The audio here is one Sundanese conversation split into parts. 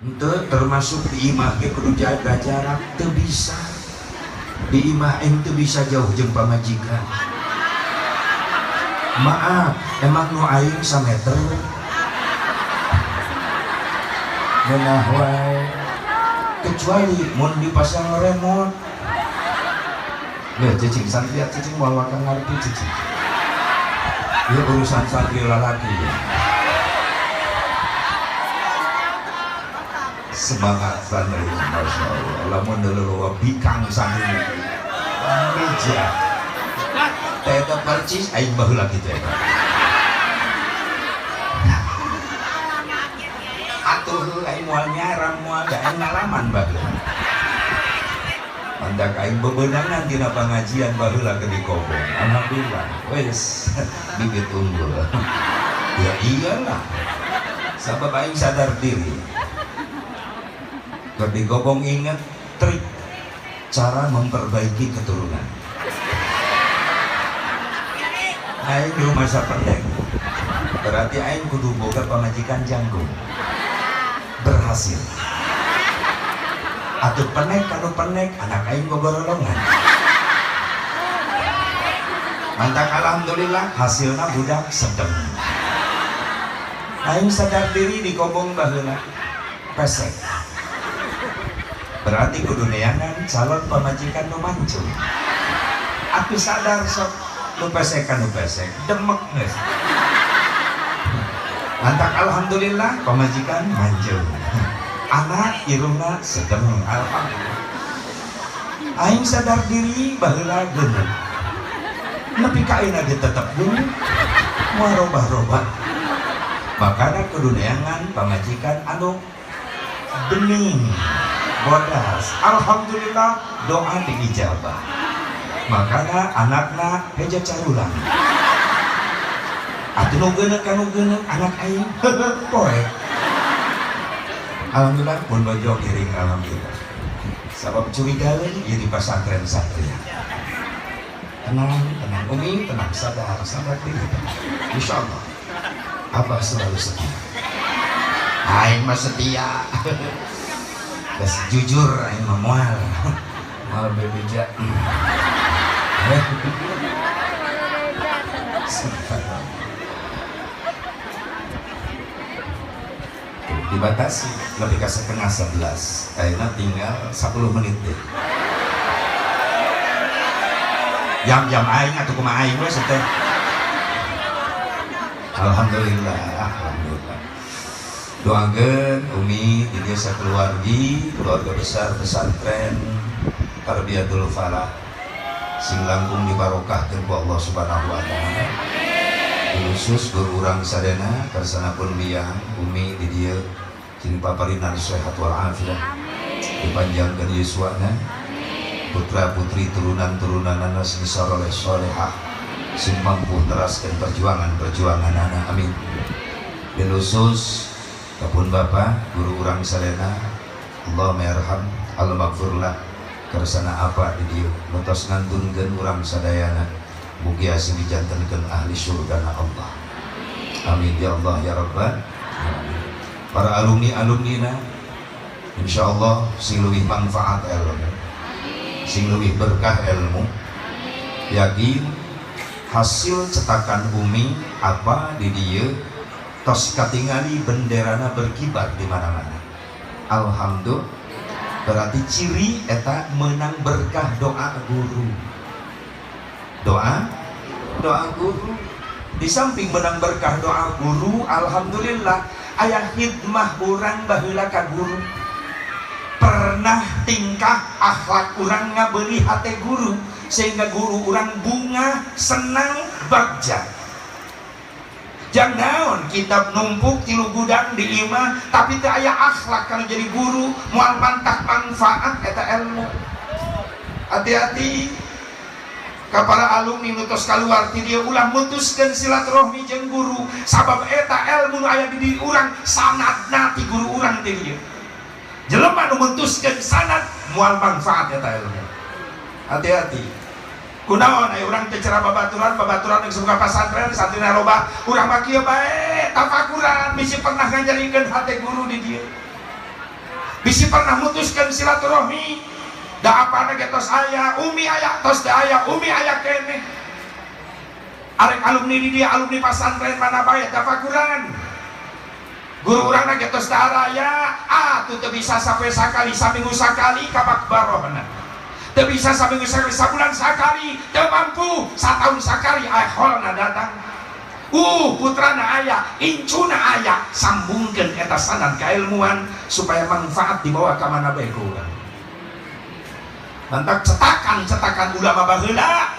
Henteu termasuk di imah ge kudu jaga jarak, teu bisa. Di imah aing teu bisa jauh jeung pamajikan. Maaf, emang nu aing sameter. Ngeunah wae. Kecuali mun dipasang remote. Leuh cicing santri cicing moal wakang ngarti cicing. Ieu urusan santri lalaki ya. Semangat santri, masya Allah. Lamun deuleu bikang santri meja. Teh eta percis aing baheula kitu eta. Atuh aing moal nyaram moal da aing ngalaman baheula. Mandak aing bebenangan tina pangajian baheula ke di Kobong. Alhamdulillah. Wes bibit unggul. Ya iyalah. Sabab aing sadar diri. Keur di Gobong ingat trik cara memperbaiki keturunan. Aing di rumah sapendek. Berarti aing kudu boga pamajikan jangkung. Berhasil. Atuh penek kanu penek anak aing gogorolongan. Mantak alhamdulillah hasilna budak sedeng. Aing sadar diri di Kobong baheula pesek. Berarti kudu neangan calon pamajikan nu mancung. Aku sadar sok nu pesek kanu pesek demek geus. Mantak alhamdulillah pamajikan mancung. Anak irungna sedeng alhamdulillah. Aing sadar diri baheula geuneuh. Nepi ka ayeuna ge tetep geuneuh. Moal robah-robah. Makana kudu neangan pamajikan anu bening. Bodas. Alhamdulillah doa diijabah. Makana anakna heja carulang. Atuh nu geuneuh kanu geuneuh anak aing poek. Alhamdulillah pun bojo giring alhamdulillah. Sabab curigaeun ieu di pasantren satria. Tenang, tenang Umi, tenang, sadar, sadar diri. Insyaallah Abah selalu setia. Aing mah setia. Geus jujur aing mah moal. Moal bebeja. Dibatasi lebih ke 10:30. Ayeuna tinggal 10 menit deh. Jam-jam aing atuh kumaha aing we teh. Alhamdulillah, alhamdulillah. Doakeun Umi di desa keluargi, keluarga besar pesantren Tarbiyatul Falah sing langkung dibarokahkeun ku Allah Subhanahu wa taala. Khusus guru urang sadayana karsana pun biang Umi di dieu sing paparinan sehat wal afiah. Dipanjangkeun yuswana. Putra putri turunan-turunanana sing saroleh solehah sing mampu teraskeun perjuangan-perjuanganana amin. Dan khusus kapun Bapak guru urang sadayana Allah merham Allah maghfurlah kersana apa di dieu nu tos ngantunkeun urang sadayana mugi sing dijantenkeun ahli surgana Allah. Amin ya Allah ya Rabbal alamin. Para alumni-alumnina insyaallah sing leuwih manfaat ilmu, sing leuwih berkah ilmu, yakin hasil cetakan Umi apa di dieu tos katingali benderana berkibar di mana-mana. Alhamdulillah. Berarti ciri eta menang berkah doa guru. Doa guru. Di samping menang berkah doa guru, alhamdulillah aya khidmah urang baheula ka guru. Pernah tingkah akhlak urang ngabeuli hate guru sehingga guru urang bunga senang bagja. Jang naon kitab numpuk tilu gudang di imah tapi teu aya akhlak kana jadi guru moal mantak manfaat eta ilmu. Hati-hati ka para alumni nu tos kaluar ti dieu ulah mutuskeun silaturahmi jeung guru sabab eta ilmu nu aya di diri urang sanadna ti guru urang ti dieu. Jelema nu mutuskeun sanad moal manfaat eta ilmu. Hati-hati. Kunaon aya urang teh cara babaturan, babaturan geus buka pasantren, santrina loba, urang mah kieu bae, tafakuran bisi pernah ngajarikeun hate guru di dieu. Bisi pernah mutuskeun silaturahmi. Da apana ge tos aya, umi aya tos teu aya, umi aya keneh. Arek alumni di dia, alumni pasantren mana bae tafakuran. Guru urangna ge tos teu araya, atuh teu bisa sampai sakali, saminggu sakali ka makbarohna. Teu bisa saminggu sakali, sabulan sakali, teu mampu, satahun sakali aholna datang. Putrana aya, incuna aya, sambungkeun eta sanad kailmuan supaya manfaat dibawa ka mana bae ku urang. Mantak cetakan-cetakan ulama baheula.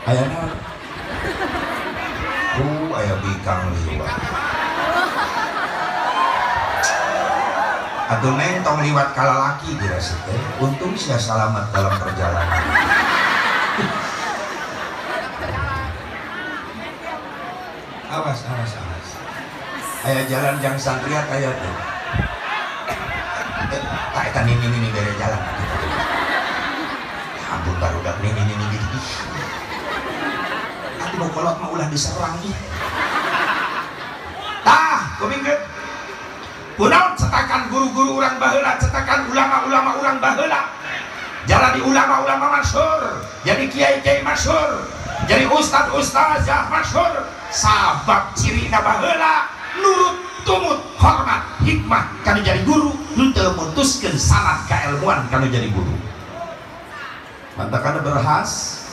Aya naon? Aya bikang liwat. Atuh neng tong liwat kalalaki dirasa teh. Untung sia salamat dalam perjalanan. Awas, awas, awas. Aya jalan jang santriat aya teh. Tak eta nini nini bere jalan. Ya ampun barudak nini nini gitu. Atuh nu kolot mah ulah diserang ih. Tah, kupingkeun. Kunaon cetakan guru-guru urang baheula, cetakan ulama-ulama urang baheula. Jalani ulama-ulama masyhur, jadi kiai-kiai masyhur, jadi ustad-ustazah masyhur. Sabab cirina baheula nurut tumut hormat hikmah kana jadi guru, henteu mutuskeun sanad kailmuan kana jadi guru. Mantakana berhasil.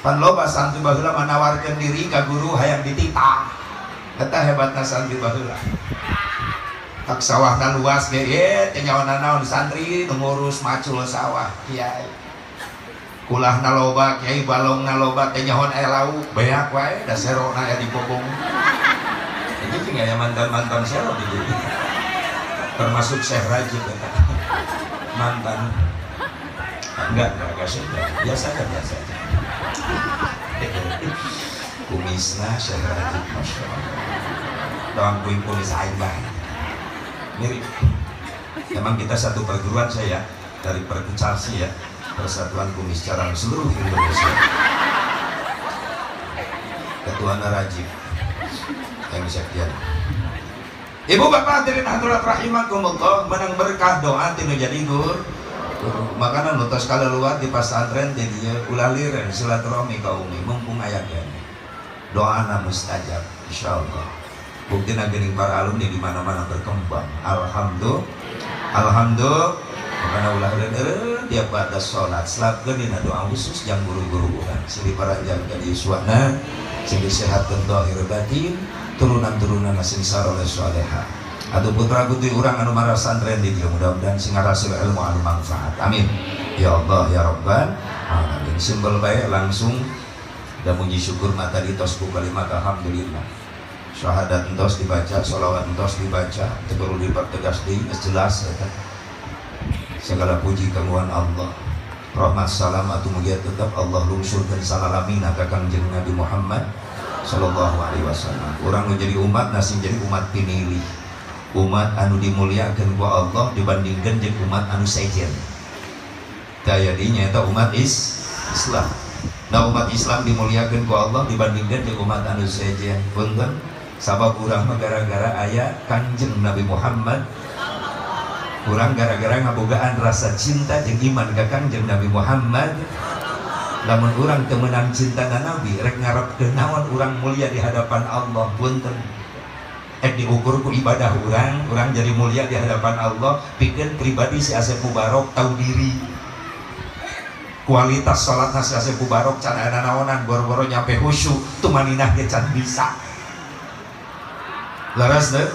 Pan loba santri baheula manawarkeun diri ka guru hayang dititah. Eta hebatna santri baheula. Tak sawahna luas ge ye teh nyawana naon santri nu ngurus macul sawah kiai. Kulahna loba kiai, balongna loba teh nyaho aya lauk beak wae da serona aya di bobong. Ini jeung aya mantan-mantan sero di dieu. Termasuk Syekh Rajib eta. Mantan. Enggak sih, biasa aja, biasa aja. Kumisna Syekh Rajib, Masya Allah. Doang kuing kumis aing bae. Mirip. Emang kita satu perguruan saya dari Perkucalsi ya, Persatuan Kumis Carang seluruh Indonesia. Ketua Rajib yang sekian. Ibu bapak hadirin hadirat rahimakumullah, menang berkah doa tinu jadi guru. Makanan nu tos kaleluar di pasantren di dieu ulah liren silaturahmi ka umi mumpung aya keneh. Doana mustajab insyaallah. Buktina geuning para alumni di mana-mana berkembang. Alhamdulillah. Alhamdulillah. Makana ulah eureun tiap pada salat selapkeun dina doa khusus jang guru-guru urang sing diparanjang ka yuswana, sing disehatkeun zahir batin, turunan-turunan sing saroleh soleha. Atau putra putri urang anu marasantren di dieu mudah-mudahan sing ngarasil ilmu anu manfaat. Amin. Ya Allah ya Rabbal alamin. Simbol bae langsung da muji syukur mata di tos ku kalimat alhamdulillah. Syahadat entos dibaca, sholawat entos dibaca, teu perlu dipertegas deui, geus jelas eta. Segala puji kagungan Allah. Rahmat salam atuh mugia tetap Allah lungsurkeun salalamina ka Kangjeng Nabi Muhammad sallallahu alaihi wasallam. Urang nu jadi umat nasing jadi umat pinilih. Umat anu dimuliakeun ku Allah dibandingkeun jeung umat anu sejen. Daya dinya eta umat Islam. Nah umat Islam dimuliakeun ku Allah dibandingkeun jeung umat anu sejen. Punten sabab urang mah gara-gara aya Kangjeng Nabi Muhammad, urang gara-gara ngabogaan rasa cinta jeung iman ka Kangjeng Nabi Muhammad. Lamun urang teu meunang cinta na Nabi, rek ngarepkeun naon urang mulia di hadapan Allah. Punten diukur ku ibadah urang, urang jadi mulia di hadapan Allah. Pikeun pribadi si Asep Mubarok tahu diri. Kualitas salatna si Asep Mubarok can aya nanaonan, boro-boro nyampe khusyuk, tumaninah ge can bisa. Laras teu?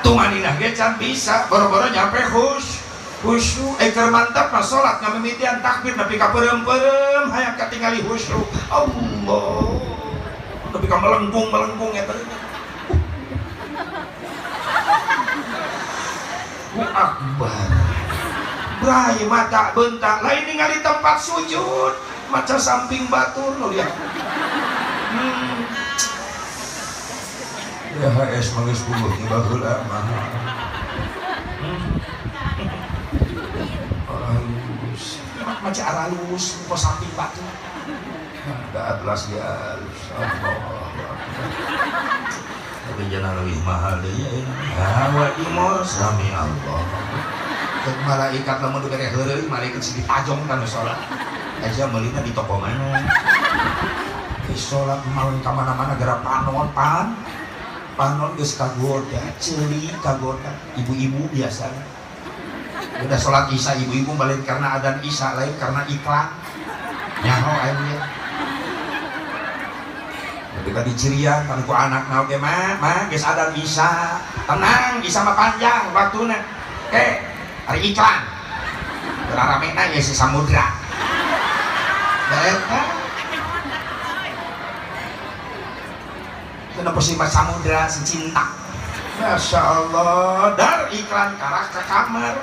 Tumaninah ge can bisa, boro-boro nyampe khusyuk. Keur mantap mah salat ngamimitian takbir nepi ka peureum-peureum hayang katingali khusyuk. Allah. Nepi ka melengkung-melengkung eta. Akbar. Brai mata bentak lain ningali tempat sujud, maca samping batur nu lihat. Ya HS mah geus puguh ti baheula mah. Halus. Maca aralus muka samping batur. Da atlas ge alus. Allah. Tapi jangan lebih mahal deh ya. Hawa timur sami Allah. Cek malaikat lamun dibere heureuy malaikat si ditajong kana salat. Aja meulina di toko mana? Di salat malam ka mana-mana gara panon pan. Panon geus kagoda, ceuli kagoda, ibu-ibu biasanya. Udah salat Isya ibu-ibu balik karena adzan Isya lain karena iklan. Nyaho aing ge. Ketika dicirian kan ku anak na oge mah, mah geus adzan Isya. Tenang, Isya mah panjang waktuna. Ke, hari iklan. Raramena ye si Samudra. Da eta. Kenapa sih Mas Samudra si cinta? Masya Allah, dar iklan karak ke kamar.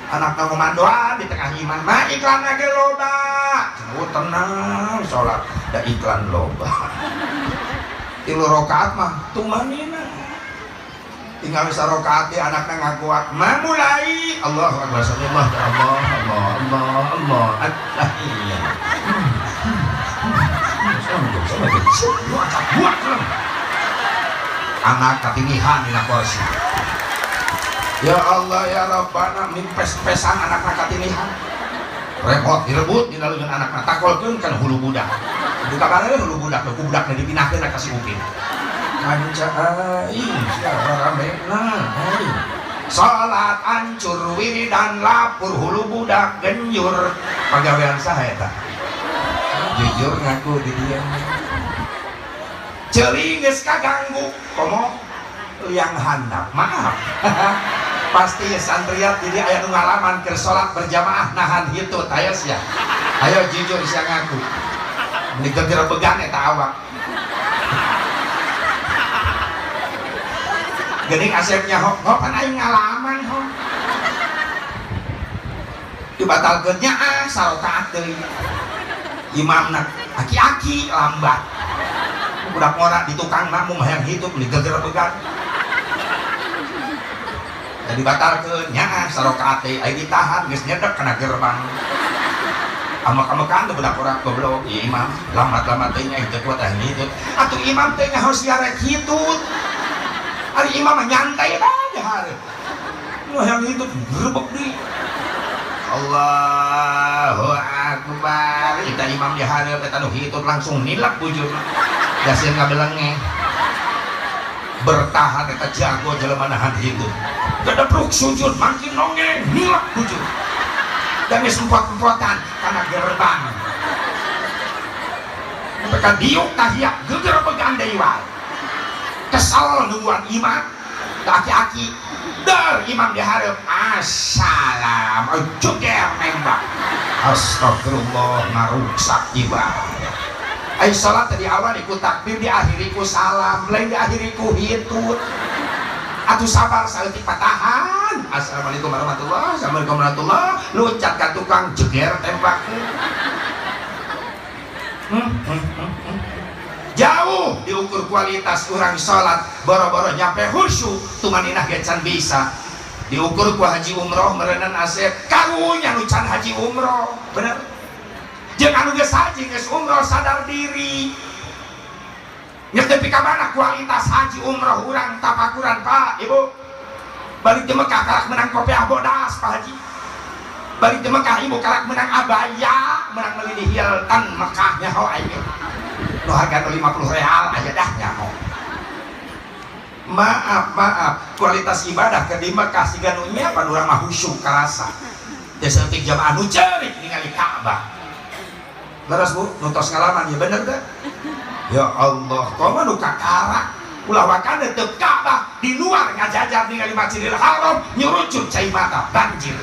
Anak ngomandoan di tengah iman, mah iklan lagi loba. Oh tenang, sholat, da iklan loba. 3 rakaat mah tumanina. Tinggal sarokaat di anakna ngakuat, mah mulai Allahu akbar, Allah, Allah, Allah, Allah, Allah. Iya. Anak katinihan dina kursi. Ya Allah ya Rabbana mimpes-pesan anakna katinihan. Repot direbut dina leungeun anakna takolkeun kana hulu budak. Buka bareng hulu budak, ku budakna dipindahkeun ka si Upin. Manca aing ramena aing. Salat hancur wiridan lapur hulu budak genjur. Pagawean saha eta? Jujur ngaku di dia. Ceuli geus kaganggu komo liang handap. Maaf. Pasti santriat jadi aya nu ngalaman keur salat berjamaah nahan hitut ayo sia. Ayo jujur sia ngaku. Meni gegerebegan eta awak. Geuning asep nyaho, ho pan aing ngalaman ho. Dibatalkeun nyaah sarakaat deui. Imamna aki-aki lambat. Budak ngora di tukang makmum hayang hitut meni gegerebegan. Jadi batalkeun nyaah sarakaat deui aya ditahan geus nyedek kana gerbang. Amek-amekan teh budak ora goblok ieu imam lambat-lambat teh nya teu kuat hayang hitut. Atuh imam teh nyaho sia rek hitut. Ari imam mah nyantai bae hareup. Nu hayang hitut grebek deui. Allahu akbar. Eta imam di hareup eta nu hitut langsung nilep bujurna. Dasieun ngabelenge. Bertahan eta jago jelema nahan hitut. Gedepruk sujud makin nonggeng nilep bujur. Dan geus empot-empotan kana gerbang. Sampai ka diuk tahiyat gegerebegan deui wae. Kesal nungguan imam aki-aki dar imam di hareup assalam joger nembak astagfirullah ngaruksak ibadah. Ai salat di awal iku takbir diakhiri ku salam lain diakhiri ku hitut. Atuh sabar saeutik patahan assalamualaikum warahmatullahi assalamualaikum warahmatullahi loncat ka tukang jeger tembak. Jauh diukur kualitas orang sholat boro-boro nyampe khusyuk tumaninah ge can bisa diukur ku haji umroh meureunan asep karunya nu can haji umroh bener jeung anu geus haji geus umroh sadar diri geus nepi ka mana kualitas haji umroh urang tapakuran Pak Ibu balik di Mekah karak menang kopiah bodas Pak Haji balik di Mekah ibu karak menang abaya menang meuli di Hilton Mekah nyaho aing nu harga 50 real aja dah nyaho. Maaf maaf kualitas ibadah ke di Mekah siga nu nya pan urang mah khusyuk karasa teh saeutik jamaah nu ceurik ningali Ka'bah. Leres Bu nu tos ngalaman ya bener teh ya Allah komo nu kakara ulah wakana teu Ka'bah di luar ngajajar ningali Masjidil Haram nyurucut cai mata banjir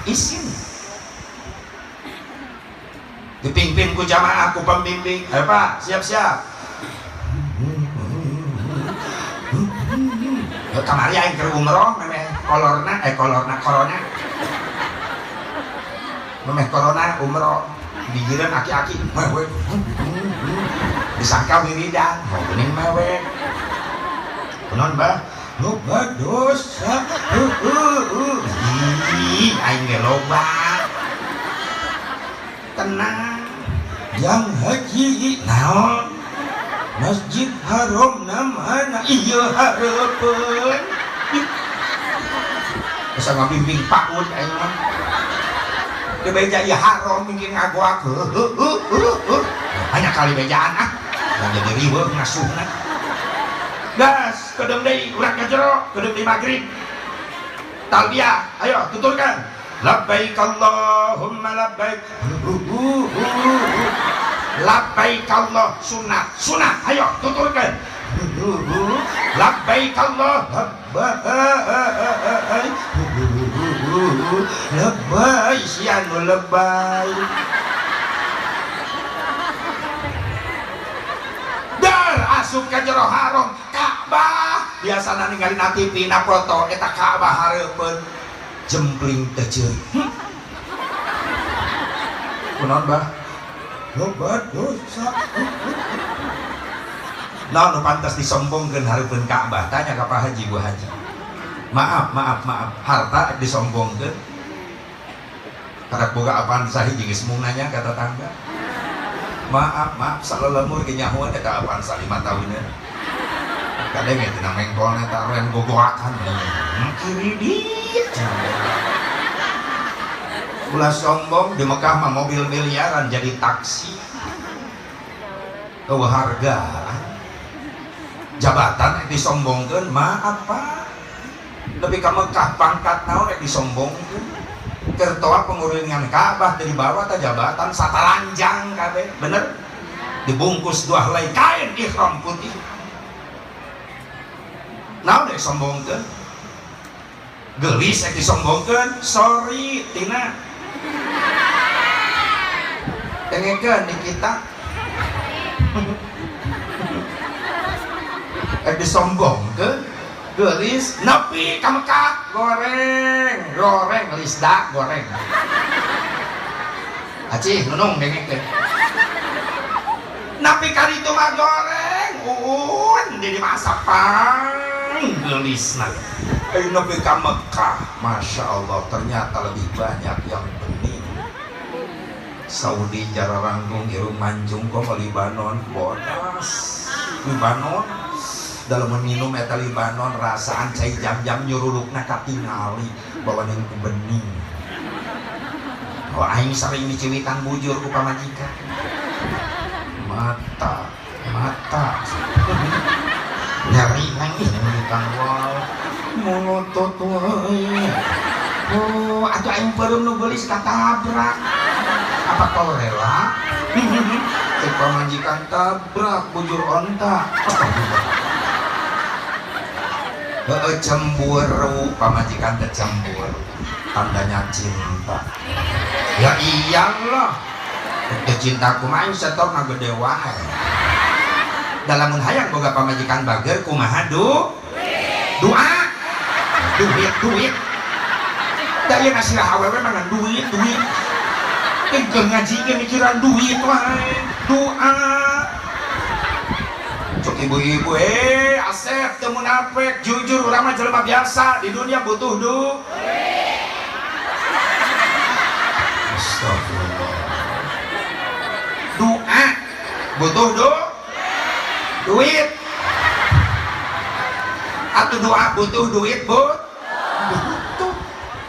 isin dipimpin ku jamaah ku pembimbing. Ayo Pak, siap-siap. Kamari aing keur umroh memeh kolorna kolorna corona. Memeh corona umroh digireun aki-aki mewek. Disangka wiridan, oh geuning mewek. Kunaon bah? Loba dosa. Ih, aing ge loba. Tenang. Yang haji naon Masjid Haram namana ieu hareupeun. Bisa ngabimbing PAUD aing mah. Di beja ieu haram mungkin ngagoak. Banyak kali bejaan ah. Yang jadi riweuh ngasuhna. Gas, kedeung deui urang ka jero, kedeung di magrib. Talbiyah, ayo tuturkan. Labbaik Allahumma labbaik. Labbaik Allah sunat, sunat, ayo tuturkan. Labbaik Allah, labbaik. Lebay sian nu lebay. Dar asup ka jero haram Ka'bah, biasana ningali na TV na foto eta Ka'bah hareupeun jempling teh ceurik. Kunaon bah? Loba dosa. Nah, nu pantas disombongkeun hareupeun Ka'bah, tanya ka Pak Haji, Bu Haji. Maaf, maaf, maaf, harta disombongkeun. Karak boga apaan sahiji geus mung nanya ka tetangga. Maaf, maaf, salelemur ge nyahoan eta apaan sa 5 tahunnya. Kadang ge tina mengkolna eta rem gogoakan. Kiri dieu. Ulah sombong, di Mekah mah mobil miliaran jadi taksi. Eueuh harga. Jabatan disombongkeun, maaf Pak. Lebih ka Mekah pangkat naon rek disombongkeun. Keur toa penguringan Ka'bah teu dibawa tah jabatan satalanjang kabeh, bener? Dibungkus dua helai kain ihram putih. Naon rek sombongkeun? Geulis rek disombongkeun, sorry tina. Dengekeun di kita. Rek disombongkeun, geulis nepi ka Mekah goreng, goreng lisda goreng. Acih nunung dengekeun. Nepi ka ditu mah goreng, uun di dimasak pang geulisna. Nepi ka Mekah, Masya Allah ternyata lebih banyak yang bening. Saudi jararanggung irung mancung kok Libanon bodas. Libanon dalam meminum eta Libanon rasaan cai jam-jam nyurulukna katingali bawa ning ku bening. Oh aing sering diciwitan bujur ku pamajikan. Mata, mata. Nyeri nang ih nyuritan wae. Molotot wae. Oh, atuh aing peureum nu geulis katabrak. Apa kau rela? Cek pamajikan tabrak bujur onta. Heeh cemburu, pamajikan teh cemburu. Tandanya cinta. Ya iyalah. Teu cinta kumaha setor mah gede wae. Dalam mun hayang boga pamajikan bager kumaha du? Doa. Duit, duit. Da ieu ngasih awewe mah ngan duit, duit. Engke ngaji ge mikiran duit wae. Doa. Cok ibu-ibu, Asep teu munafik, jujur urang mah jelema biasa, di dunia butuh du. Astagfirullah. Doa butuh du. Duit. Atuh doa butuh duit, Bu. Butuh.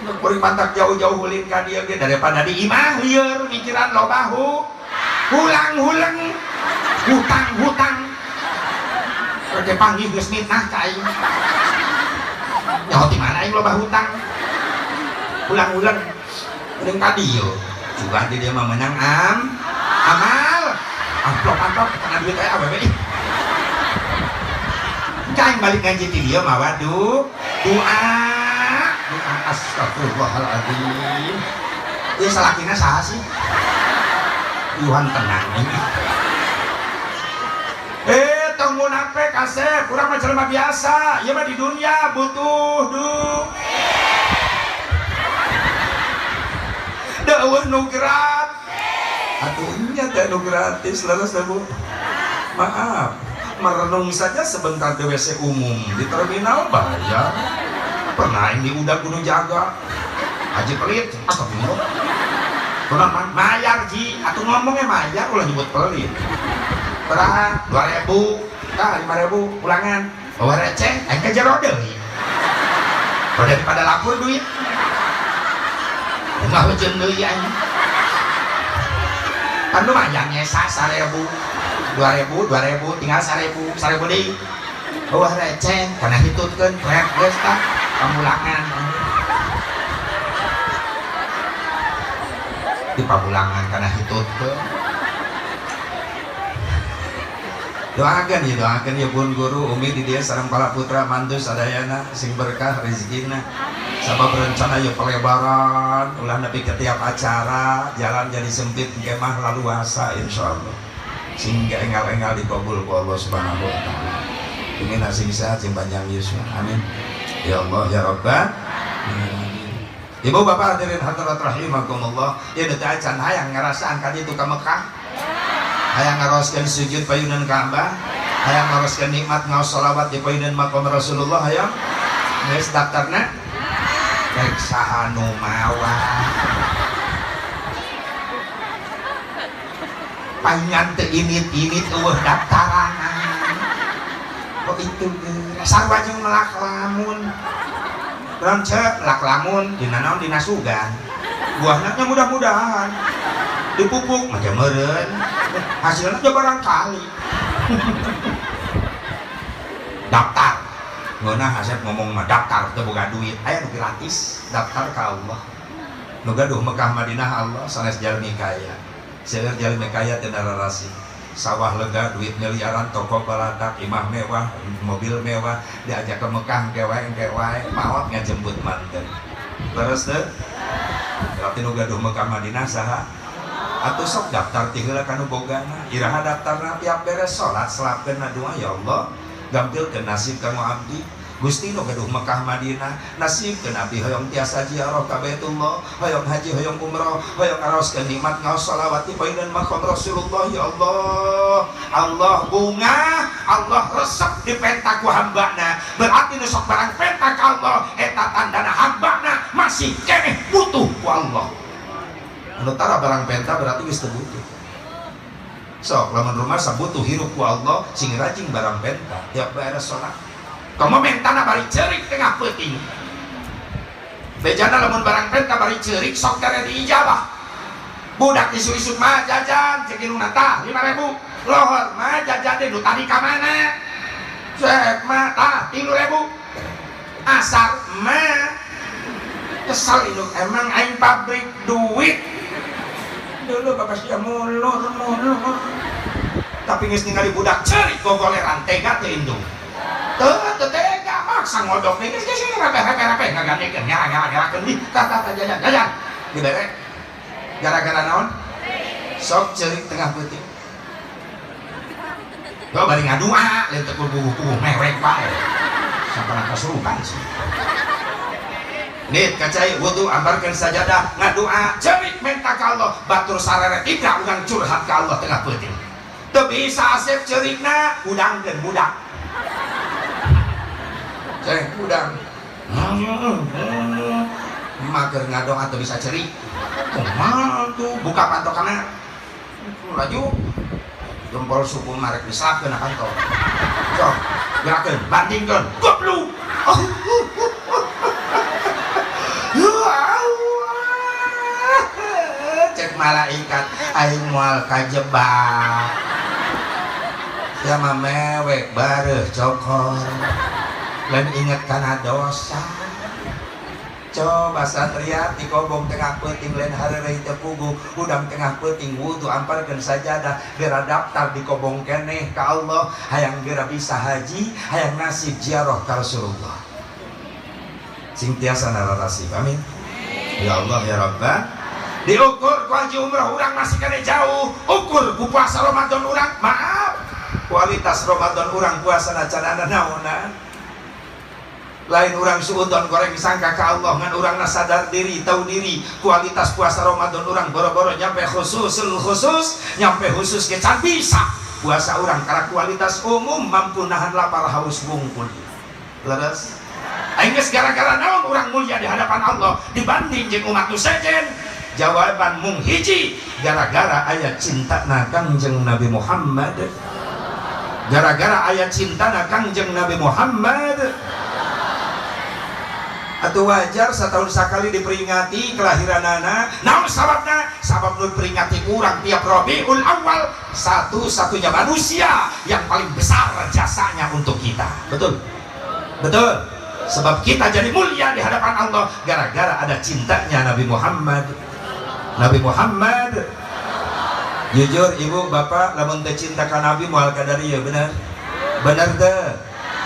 Nu kuring mantak jauh-jauh ulin ka dieu ge daripada di imah lieur mikiran loba hulang-huleng, hutang-hutang. Rek panggih geus mitnah ka aing. Nyaho ti mana aing loba hutang. Hulang-huleng. Mending ka dieu. Juga di dieu mah menang amal. Amplop-amplop kana duit aya awewe ih. Kain balik ngaji ti dieu mah waduh. Doa, doa astagfirullahaladzim. Ieu salakina saha sih? Yuhan tenang ini. Tong munafik kasep, urang mah jelema biasa, ieu mah di dunia butuh du. Deueuh nu gratis. Atuh nya teh nu gratis leres teh Bu. Maaf, merenung saja sebentar di WC umum di terminal bayar. Pernah ini udah kudu jaga. Haji pelit, astagfirullah. Kunaon mah? Mayar ji, atuh ngomongnya mayar ulah nyebut pelit. Beraha 2000, tah 5000 ulangan. Eueuh receh, aing ka jero deui. Kalau daripada lapor duit. Mah hujan deui aing. Kan lumayan nyesa 1000, 2000, 2000 tinggal 1000, 1000 deui. Eueuh receh, kana hitutkeun rek geus tah pamulangan. Di pamulangan kana hitutkeun. Doakan ya, doakan ya pun guru umi di dia sareng para putra mantu sadayana sing berkah rezekina. Sabab rencana ya pelebaran ulah nepi ke tiap acara jalan jadi sempit kemah laluasa insyaallah. Sing enggal-enggal dikabul ku Allah Subhanahu wa taala. Ini sing sehat sing panjang yuswa. Amin. Ya Allah ya Rabbal. Ibu bapak hadirin hadirat rahimakumullah. Ya teu acan hayang ngarasaan ka ditu ka Mekah. Hayang ngaroskeun sujud payunan Ka'bah, hayang ngaroskeun nikmat ngaos sholawat di payunan maqam Rasulullah, hayang geus daftarna rek saha nu mawa. Paingan teu init-init eueuh daftaran. Kok itu geus sarua jeung melak lamun. Roncep melak lamun dina naon dina sugan. Buahna nya mudah-mudahan dipupuk macam meureun. Hasilnya aja barangkali. Daftar ngeunah hasep ngomong mah daftar teu boga duit aya nu gratis daftar ka Allah nu gaduh Mekah Madinah Allah sanes jalmi kaya seueur jalmi kaya teu nararasi sawah lega duit miliaran toko baladak imah mewah mobil mewah diajak ke Mekah engke wae maot ngajemput manten leres teu berarti nu gaduh Mekah Madinah saha atuh sok daftar ti heula ka nu bogana iraha daftarna tiap beres salat selapkeun doa ya Allah gampilkeun nasib ka abdi Gusti nu gaduh Mekah Madinah nasibkeun abdi hoyong tiasa ziarah ka Baitullah hoyong haji hoyong umroh hoyong ngaraoskeun nikmat ngaos shalawat di payunan maqam Rasulullah ya Allah. Allah bunga Allah resep dipenta ku hambana berarti nu sok barang penta ka Allah eta tandana hambana masih keneh butuh ku Allah. Anu tara barang penta berarti geus teu butuh. Sok lamun rumasa butuh hirup ku Allah sing rajin barang penta tiap beres salat. Komo mentana bari ceurik tengah peuting. Bejana lamun barang penta bari ceurik sok tere diijabah. Budak isu-isu mah jajan cek indungna tah 5000. Lohor mah jajan teh nu tadi ka mana? Cek mah tah 3000. Asar mah kesal indung emang aing pabrik duit. Dulu bapak sia mulur mulur tapi geus ningali budak ceurik gogoleran tega teu indung teu teu tega maksa ngodok nih geus geus rape-rape ngagandekeun nyara-nyara-nyarakeun di tah tah jajan jajan dibere gara-gara naon sok ceurik tengah peuting go bari ngadua lain teu kubu-kubu mewek bae sampai kasurupan sih. Nit kacai wudu ambarkeun sajadah ngadua ceurik menta ka Allah batur sarere tidak urang curhat ka Allah tengah peuting teu bisa asep ceurikna udangkeun budak ceng udang mager ngadoa teu bisa ceurik kumaha tuh buka pantokana laju jempol suku marek diselapkeun na kantor sok gerakeun bandingkeun goblok. Cek malaikat aing moal kajebak sia mah mewek bareuh cokor lain inget kana dosa. Coba satria dikobong tengah peuting lain hareureuy teu puguh udang tengah peuting wudu amparkeun sajadah geura daftar dikobong keneh ka Allah hayang geura bisa haji hayang nasib ziarah ka Rasulullah sing tiasa nararasib. Amin ya Allah ya Rabbal. Diukur ku haji umroh urang masih kena jauh ukur ku puasa Ramadan urang maaf kualitas Ramadan urang puasa can naonan lain urang suudon goreng sangka ka Allah ngan urangna sadar diri tahu diri kualitas puasa Ramadan urang boro-boro nyampe khususul khusus nyampe khusus ge can bisa puasa urang karena kualitas umum mampu nahan lapar haus bungkul leres aing geus gara-gara naon urang mulia di hadapan Allah dibanding jeung umat nu sejen jawaban mung hiji gara-gara aya cinta na Kangjeng Nabi Muhammad. Gara-gara aya cinta Kangjeng Nabi Muhammad. Atau wajar setahun sekali diperingati kelahiranana. Naon sababna? Sabab nu peringati kurang tiap Rabiul Awal, satu-satunya manusia yang paling besar jasanya untuk kita. Betul? Betul. Sebab kita jadi mulia di hadapan Allah gara-gara ada cintanya Nabi Muhammad. Nabi Muhammad. Jujur ibu bapak, lamun teu cinta ka Nabi moal kadarieu, bener? Bener teu?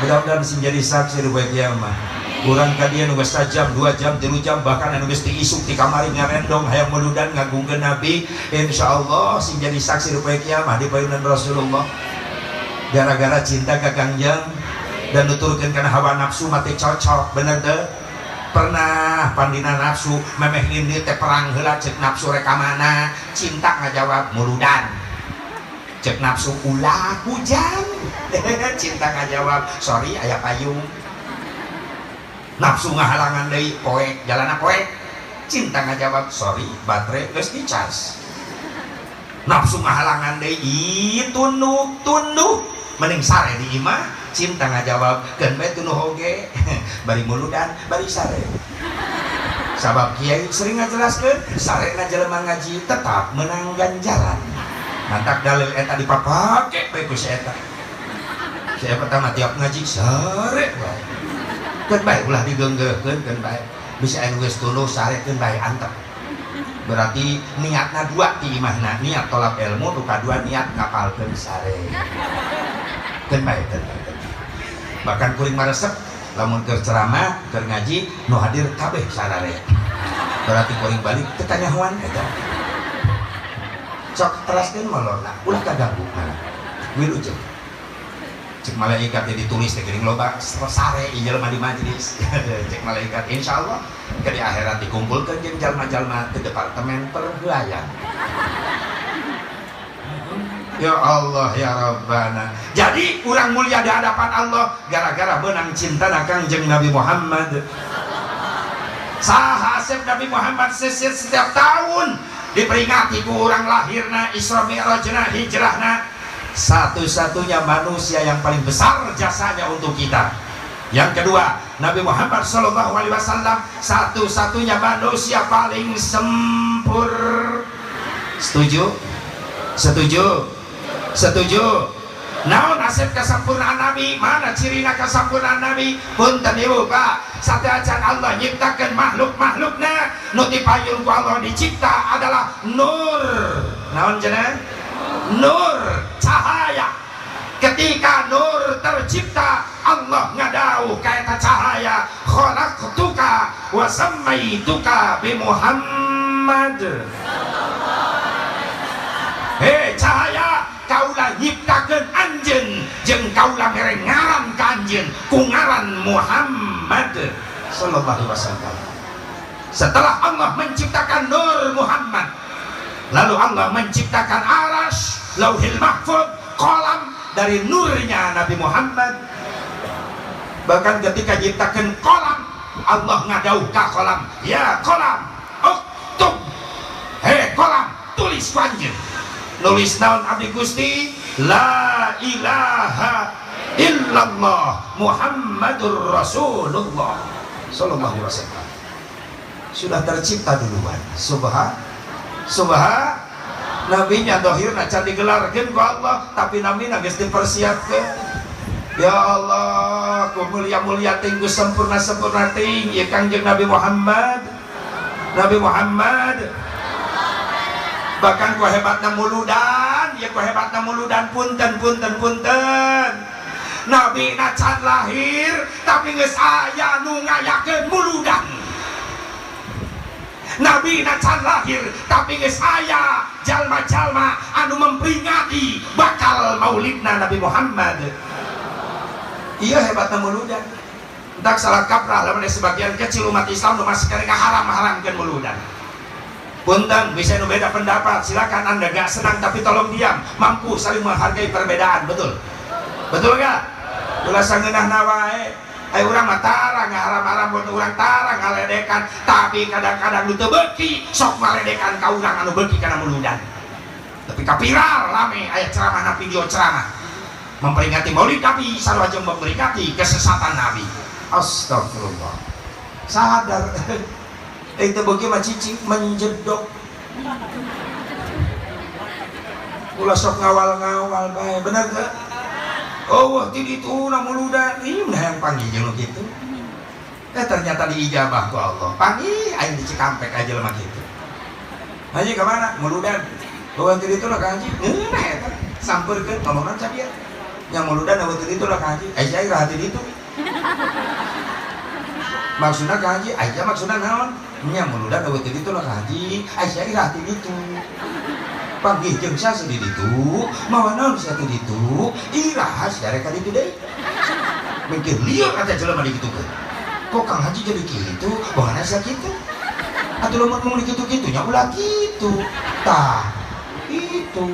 Mudah-mudahan sing jadi saksi di poe kiamat. Urang ka dieu nu geus sajam, 2 jam, 3 jam, bahkan anu geus isuk ti kamari ngarendong hayang muludan ngagungkeun Nabi, insyaallah sing jadi saksi di poe kiamat di payunan Rasulullah. Gara-gara cinta ka Kangjeng dan nuturkeun kana hawa nafsu mati cocok, bener teu? Pernah pandina nafsu memeh indit teh perang heula, cek nafsu rek ka mana? Cinta ngajawab muludan. Cek nafsu ulah hujan. Cinta ngajawab sorry aya payung. Nafsu ngahalangan deui poek, jalana poek. Cinta ngajawab sorry baterai geus dicas. Nafsu ngahalangan deui ih tunduh tunduh mending sare di imah. Cinta ngajawab keun bae tunduh oge bari muludan bari sare. Sabab kiai sering ngajelaskeun sarena jelema ngaji tetap menang ganjaran. Mantak dalil eta dipapake bae ku si eta. Si eta pertama tiap ngaji sare bae. Keun bae ulah digeunggeurkeun, keun bae. Bisa anu geus tunduh sare keun bae antep. Berarti niatna dua ti imahna, niat tolak ilmu, nu kadua niat ngapalkeun sare. Keun bae, keun bae. Bahkan kuring maresep lamun keur ceramah, keur ngaji nu hadir kabeh sarare. Berarti kuring balik teu kanyahoan eta. Sok teraskeun molorna, ulah kaganggu mana. Wilujeng. Cek malaikat yang ditulis teh geuning loba sare ieu jelema di majelis. Cek malaikat insyaallah ke di akhirat dikumpulkeun jeung jalma-jalma ke departemen perbuayan. Ya Allah ya Rabbana. Jadi urang mulia di hadapan Allah gara-gara benang cinta Kangjeng Nabi Muhammad. Saha asep Nabi Muhammad sesir setiap tahun diperingati ku urang lahirna, Isra Mi'rajna, hijrahna. Satu-satunya manusia yang paling besar jasanya untuk kita. Yang kedua, Nabi Muhammad Shallallahu Alaihi Wasallam satu-satunya manusia paling sempurna. Setuju? Setuju? Setuju? Naon asep kesempurnaan Nabi? Mana cirina kesempurnaan Nabi? Punten ibu pak, sateuacan Allah nyiptakeun makhluk-makhlukna, nu dipayun ku Allah dicipta adalah nur. Naon cenah? Nur, cahaya. Ketika nur tercipta, Allah ngadau ka eta cahaya, khalaqtuka wa sammaituka bi Muhammad. Hei cahaya, kaula nyiptakeun anjeun jeung kaula mere ngaran ka anjeun ku ngaran Muhammad sallallahu alaihi wasallam. Setelah Allah menciptakan Nur Muhammad, lalu Allah menciptakan aras, Lauhil Mahfud, kolam dari nurnya Nabi Muhammad. Bahkan ketika nyiptakan kolam, Allah ngadauh ka kolam, ya kolam, uktub, hei kolam, tulis ku anjeun. Nulis naon abdi Gusti? La ilaha illallah Muhammadur Rasulullah sallallahu alaihi wasallam. Sudah tercipta duluan. Subhan subhan nabinya dohirna can digelarkeun ku Allah, tapi nabina geus dipersiapkeun. Ya Allah, ku mulia-mulia ting, ku sempurna-sempurna ting ieu Kangjeng Nabi Muhammad. Nabi Muhammad. Bahkan ku hebatna muludan, ya ku hebatna muludan, punten punten punten. Nabi na can lahir tapi geus aya nu ngayakeun muludan. Nabi na can lahir tapi geus aya jalma-jalma anu memperingati bakal maulidna Nabi Muhammad. Iya hebatna muludan. Entak salah kaprah lamun sebagian kecil umat Islam nu masih keneh ngaharam-haramkeun muludan. Punten, bisa nu beda pendapat, silakan Anda gak senang tapi tolong diam, mampu saling menghargai perbedaan, betul? Betul gak? Ulah sangeunahna wae. Ayo urang mah tara ngaharam-haram, urang tara ngaledekan, tapi kadang-kadang nu teu beuki sok ngaledekan ka urang anu beuki kana muludan. Tapi kapiral rame aya ceramah na video ceramah. Memperingati Maulid Nabi sarua jeung memperingati kesesatan Nabi. Astagfirullah. Sadar itu bagi mah cicing menjedok. Ulah sok ngawal-ngawal bae, bener teu? Oh, wah ti ditu na muludan, ieu mah hayang panggil jeung nu kitu. Ternyata diijabah ku Allah. Panggil aing di Cikampek aja lemah kitu. Haji ka mana? Muludan. Oh, ti ditu lah ka haji. Ngeunah eta. Sampeurkeun ngomongan sadia. Yang muludan eueuh ti ditu lah ka haji. Ai sia iraha ti ditu. Maksudna ka haji, ai sia maksudna naon? Nya muludan eueuh ti ditu lah ka haji. Ai sia iraha ti ditu. Panggih jeung sia di ditu, mawa naon sia ti ditu, iraha sia rek ka ditu deui. Mungkin lieur atuh jelema digitukeun. Kok Kang Haji jadi kitu? Bagaimana sia kitu? Atuh lamun mung dikitu-kitu nya ulah kitu. Tah, itu.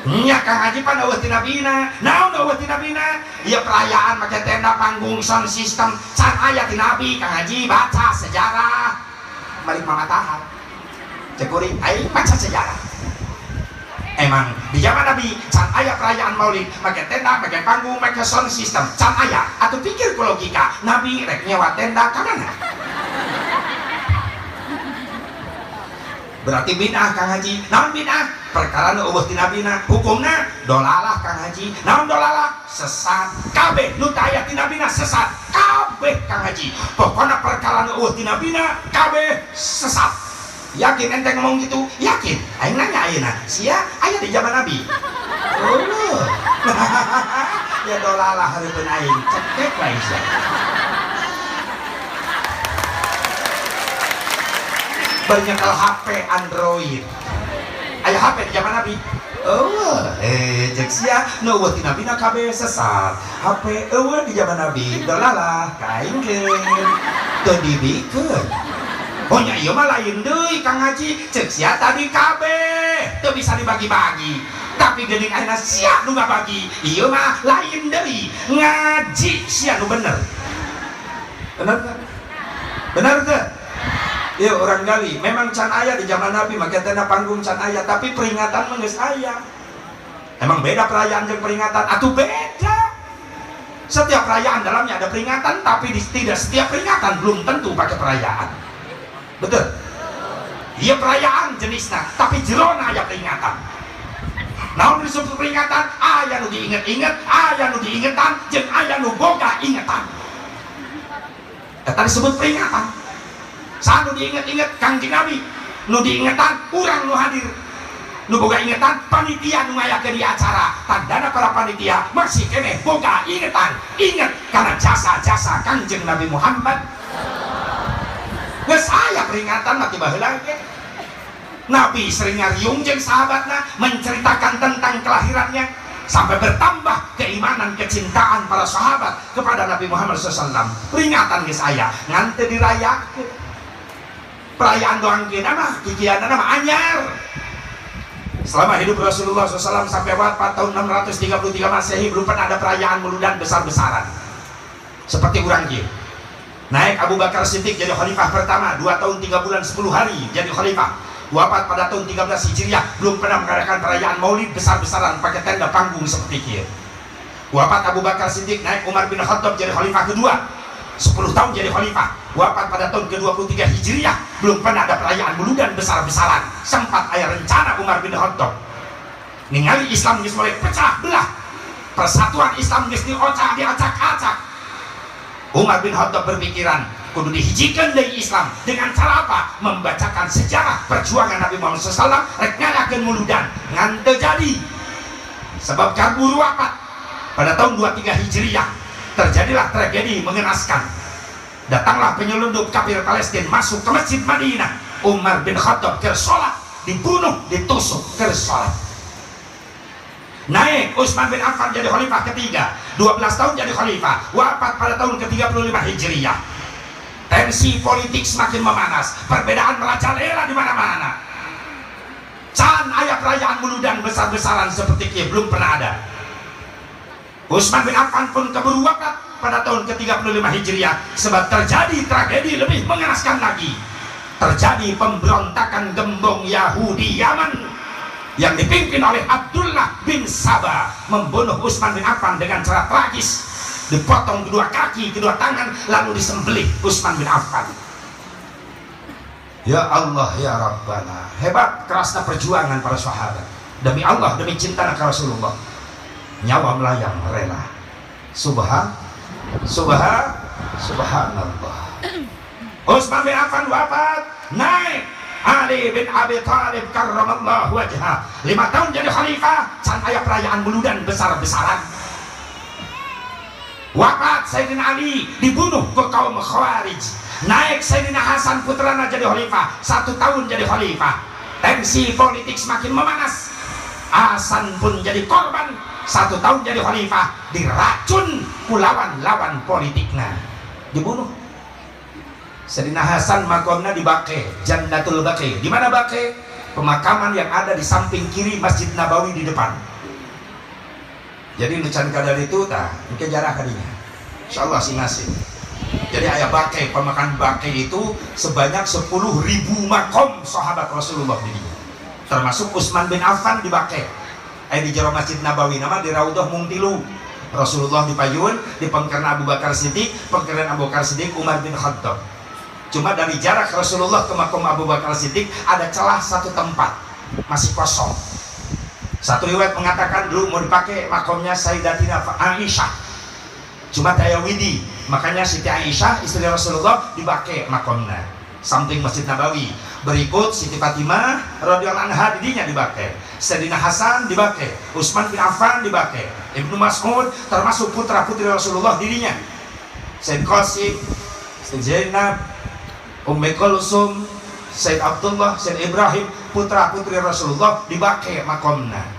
Nya Kang Haji pan eueuh ti nabina. Naon eueuh ti nabina? Ieu perayaan make tenda panggung sound system can aya ti nabi. Kang Haji baca sejarah. Balik mamatahan. Cek kuring aing baca sejarah. Emang di zaman Nabi can aya perayaan Maulid make tenda, make panggung, make sound system, can aya. Atuh pikir ku logika, Nabi rek nyewa tenda ka mana? Berarti bid'ah Kang Haji. Naon bid'ah? Perkara nu eueuh ti nabina. Hukumna dolalah Kang Haji. Naon dolalah? Sesat. Kabeh nu teu aya ti nabina sesat. Kabeh Kang Haji. Pokona perkara nu eueuh ti nabina kabeh sesat. Yakin ente ngomong gitu? Yakin. Aing nanya ayeuna, sia aya di zaman Nabi? Oh. Ya dolalah hareupeun aing, cekek wae sia. Banyak HP Android. Aya HP di zaman Nabi? Oh, cek sia nu eueuh ti nabina kabeh sesat. HP eueuh di zaman Nabi, dolalah kaingkeun. Teu dibikeun. Oh nya ieu mah lain deui Kang Haji, cek sia tadi kabeh teu bisa dibagi-bagi. Tapi geuning ayeuna sia nu ngabagi, ieu mah lain deui. Ngaji sia nu bener. Bener teu? Bener teu? Ieu urang gali, memang can aya di zaman Nabi make tenda panggung can aya, tapi peringatan mah geus aya. Emang beda perayaan jeung peringatan? Atuh beda. Setiap perayaan dalamnya ada peringatan, tapi tidak setiap peringatan belum tentu pakai perayaan. Betul? Iya perayaan jenisnya, tapi jerona aya peringatan. Naon disebut peringatan? Aya nu diinget-inget, aya nu diingetan, jeung aya nu boga ingetan. Eta disebut peringatan. Saha nu diinget-inget? Kangjeng Nabi. Nu diingetan urang nu hadir. Nu boga ingetan panitia nu ngayakeun di acara. Tandana para panitia masih keneh boga ingetan. Inget karena jasa-jasa Kangjeng Nabi Muhammad. Geus aya peringatan mah ti baheula ge. Nabi sering ngariung jeung sahabatna menceritakan tentang kelahirannya sampai bertambah keimanan kecintaan para sahabat kepada Nabi Muhammad shallallahu alaihi wasallam. Peringatan geus aya ngan teu dirayakeun. Perayaan doang kita mah kikieuanna mah anyar. Selama hidup Rasulullah shallallahu alaihi wasallam sampai wafat tahun 633 Masehi belum pernah ada perayaan muludan besar-besaran seperti urang kieu. Naik Abu Bakar Siddiq jadi khalifah pertama, 2 tahun 3 bulan 10 hari jadi khalifah. Wafat pada tahun 13 Hijriah, belum pernah mengadakan perayaan maulid besar-besaran pakai tenda panggung seperti kieu. Wafat Abu Bakar Siddiq, naik Umar bin Khattab jadi khalifah kedua, 10 tahun jadi khalifah. Wafat pada tahun ke-23 Hijriah, belum pernah ada perayaan muludan besar-besaran. Sempat aya rencana Umar bin Khattab ningali Islam geus mulai pecah belah, persatuan Islam geus diocak diacak-acak. Umar bin Khattab berpikiran kudu dihijikeun deui Islam dengan cara apa? Membacakan sejarah perjuangan Nabi Muhammad shallallahu alaihi wasallam rek ngadakeun muludan, ngan teu jadi. Sebab kaburu wafat pada tahun 23 Hijriah terjadilah tragedi mengenaskan. Datanglah penyelundup kafir Palestina masuk ke Masjid Madinah. Umar bin Khattab keur salat, dibunuh, ditusuk keur salat. Naik Utsman bin Affan jadi khalifah ketiga, 12 tahun jadi khalifah, wafat pada tahun ke-35 Hijriah. Tensi politik semakin memanas, perbedaan merajalela di mana-mana. Can aya perayaan muludan besar-besaran seperti ini belum pernah ada. Utsman bin Affan pun keburu wafat pada tahun ke-35 Hijriah sebab terjadi tragedi lebih mengenaskan lagi. Terjadi pemberontakan gembong Yahudi Yaman. yang dipimpin oleh Abdullah bin Saba membunuh Utsman bin Affan dengan cara tragis, dipotong kedua kaki, kedua tangan, lalu disembelih Utsman bin Affan. Ya Allah ya Rabbana, hebat kerasnya perjuangan para sahabat demi Allah, demi cinta ke Rasulullah, nyawa melayang rela. Subhan, subhan, subhanallah. Utsman bin Affan wafat, naik Ali bin Abi Thalib karramallahu wajhah, 5 tahun jadi khalifah, can aya perayaan muludan besar-besaran. Wafat Sayyidina Ali, dibunuh ke kaum Khawarij. Naik Sayyidina Hasan putrana jadi khalifah, 1 tahun jadi khalifah. Tensi politik semakin memanas. Hasan pun jadi korban, 1 tahun jadi khalifah, diracun ku lawan-lawan politikna, dibunuh. Sayyidina Hasan makomna di Baqi, Jannatul Baqi. Di mana Baqi? Pemakaman yang ada di samping kiri Masjid Nabawi di depan. Jadi nu can kadar itu tah, engke jarah kadinya. Insyaallah sing nasib. Jadi aya Baqi, pemakaman Baqi itu sebanyak 10.000 makom sahabat Rasulullah di dinya. Termasuk Utsman bin Affan di Baqi. Aya di jero Masjid Nabawi nama di Raudhah mung tilu. Rasulullah di payun, di pengkerna Abu Bakar Siddiq, pengkerna Abu Bakar Siddiq Umar bin Khattab. Cuma dari jarak Rasulullah ke makom Abu Bakar Siddiq ada celah satu tempat masih kosong. Satu riwayat mengatakan dulu mau dipakai makomnya Sayyidatina Aisyah, cuma daya widi, makanya Siti Aisyah istri Rasulullah dipakai makomnya samping Masjid Nabawi. Berikut Siti Fatimah radhiyallahu anha didinya dipakai, Sayyidina Hasan dipakai, Utsman bin Affan dipakai, Ibnu Mas'ud termasuk putra putri Rasulullah dirinya, Sayyid Qasim, Sayyid Zainab, Ummi Kulsum, Sayyid Abdullah, Sayyid Ibrahim, putra putri Rasulullah dipakai makomna.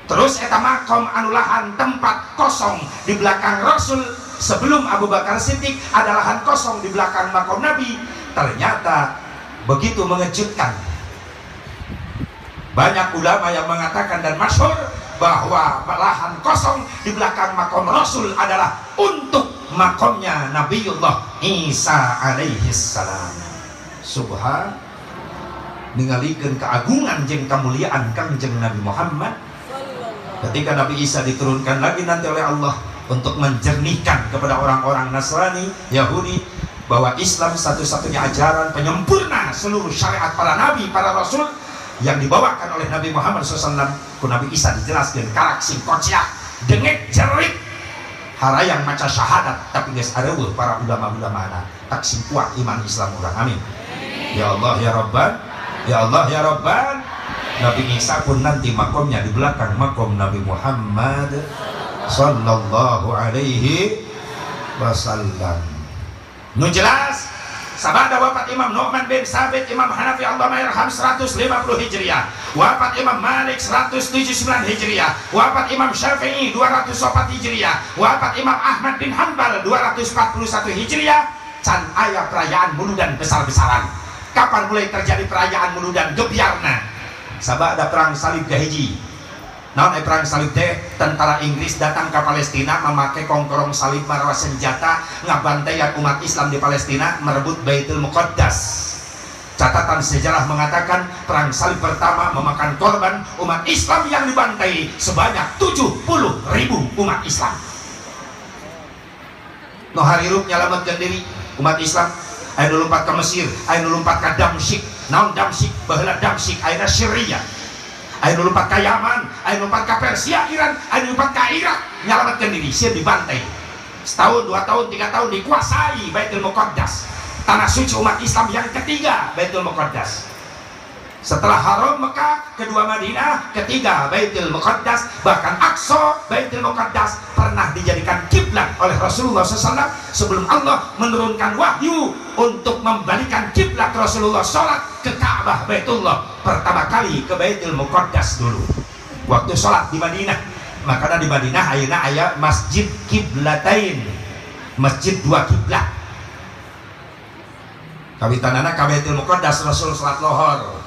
Terus eta makom anu lahan tempat kosong di belakang Rasul sebelum Abu Bakar Siddiq ada lahan kosong di belakang makom Nabi. Ternyata begitu mengejutkan. Banyak ulama yang mengatakan dan masyhur bahwa lahan kosong di belakang makom Rasul adalah untuk makomnya Nabiullah Isa alaihi salam. Subhan, ningalikeun keagungan jeung kemuliaan Kangjeng Nabi Muhammad. Ketika Nabi Isa diturunkan lagi nanti oleh Allah untuk menjernihkan kepada orang-orang Nasrani, Yahudi bahwa Islam satu-satunya ajaran penyempurna seluruh syariat para nabi, para rasul yang dibawakan oleh Nabi Muhammad shallallahu alaihi wasallam. Ku Nabi Isa dijelaskan karak sing kociak, dengek jerit, harayang maca syahadat, tapi geus areueuh para ulama-ulama tak sing kuat iman Islam urang. Amin. Ya Allah ya Rabban, ya Allah ya Rabban. Nabi Isa pun nanti makomnya di belakang makom Nabi Muhammad sallallahu alaihi wasallam. Nu jelas sabada wafat Imam Nu'man bin Sabit, Imam Hanafi Allah yarham 150 Hijriah, wafat Imam Malik 179 Hijriah, wafat Imam Syafi'i 204 Hijriah, wafat Imam Ahmad bin Hanbal 241 Hijriah. Can aya perayaan muludan besar-besaran. Kapan mulai terjadi perayaan muludan gebyarna? Sabada perang salib kahiji. Naon perang salib teh? Tentara Inggris datang ke Palestina memakai kongkorong salib marawa senjata ngabantaian umat Islam di Palestina merebut Baitul Muqaddas. Catatan sejarah mengatakan perang salib pertama memakan korban umat Islam yang dibantai sebanyak 70.000 umat Islam. No harirup nyalametkeun diri umat Islam. Aya nu lompat ke Mesir, aya nu lompat ka Damsyik. Naon Damsyik? Baheula Damsyik ayeuna Syria. Aya nu lompat ka Yaman, aya nu lompat ka Persia, Iran, aya nu lompat ka Irak, nyalametkeun diri, sieun dibantai. Setahun, 2 tahun, 3 tahun dikuasai Baitul Muqaddas. Tanah suci umat Islam yang ketiga, Baitul Muqaddas. Setelah Haram Mekah, kedua Madinah, ketiga Baitul Muqaddas, bahkan Aqsa Baitul Muqaddas pernah dijadikan kiblat oleh Rasulullah shallallahu alaihi wasallam sebelum Allah menurunkan wahyu untuk membalikan kiblat Rasulullah sholat ke Ka'bah Baitullah. Pertama kali ke Baitul Muqaddas dulu. Waktu sholat di Madinah, makanya di Madinah ayeuna aya Masjid Kiblatain, masjid 2 kiblat. Kawitanana ka Baitul Muqaddas Rasul sholat lohor.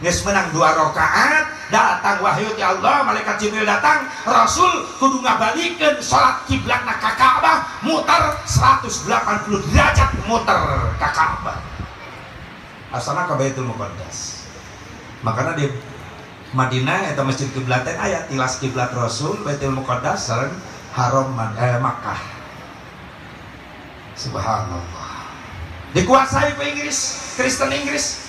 Geus menang 2 rakaat, datang wahyu ti Allah, malaikat Jibril datang, Rasul kudu ngabalikeun salat kiblatna ka Ka'bah, muter 180 derajat muter ka Ka'bah. Asalna ka Baitul Muqaddas. Makanya di Madinah eta Masjid Kiblaten aya tilas kiblat Rasul, Baitul Muqaddas sareng Haram Makkah. Subhanallah. Dikuasai ku Inggris, Kristen Inggris.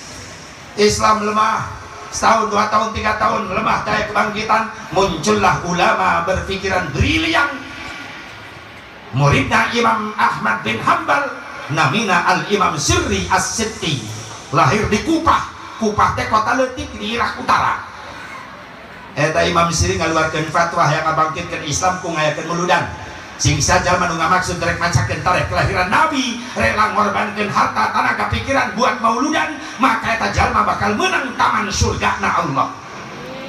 Islam lemah. Setahun, 2 tahun, 3 tahun lemah daya kebangkitan, muncullah ulama berpikiran brilian. Muridna Imam Ahmad bin Hanbal, namina Al-Imam Sirri As-Sitti, lahir di Kupah. Kupah teh kota leutik di Irak Utara. Eta Imam Sirri ngaluarkeun fatwa yang ngabangkitkeun Islam ku ngayakeun muludan. Sing sajalma nu ngamaksud rek macakeun tarikh kelahiran Nabi, rela ngorbankeun harta, tenaga, pikiran buat mauludan, maka eta jalma bakal menang taman surga na Allah.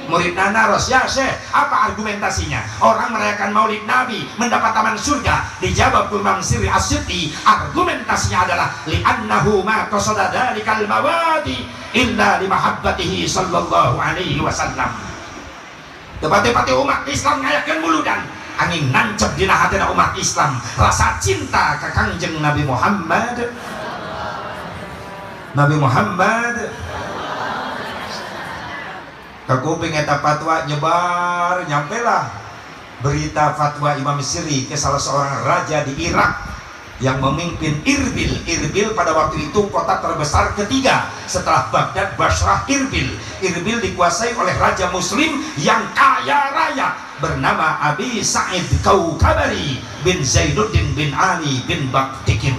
Muridna naros, ya Syekh, apa argumentasinya? Orang merayakan maulid Nabi mendapat taman surga. Dijawab Imam Sirri As-Sitti, argumentasinya adalah li'annahu ma qasada dzalikal mawadi illa li mahabbatihi sallallahu alaihi wasallam. Tepati-pati umat Islam ngayakeun muludan, angin nancep dina hatina umat Islam rasa cinta ka Kangjeng Nabi Muhammad. Nabi Muhammad kakuping eta fatwa nyebar, nyampelah berita fatwa Imam Sirri ke salah seorang raja di Irak yang memimpin Irbil. Irbil pada waktu itu kota terbesar ketiga setelah Baghdad, Basrah, Irbil. Irbil dikuasai oleh raja muslim yang kaya raya bernama Abi Sa'id Kaukabari bin Zainuddin bin Ali bin Baktikin.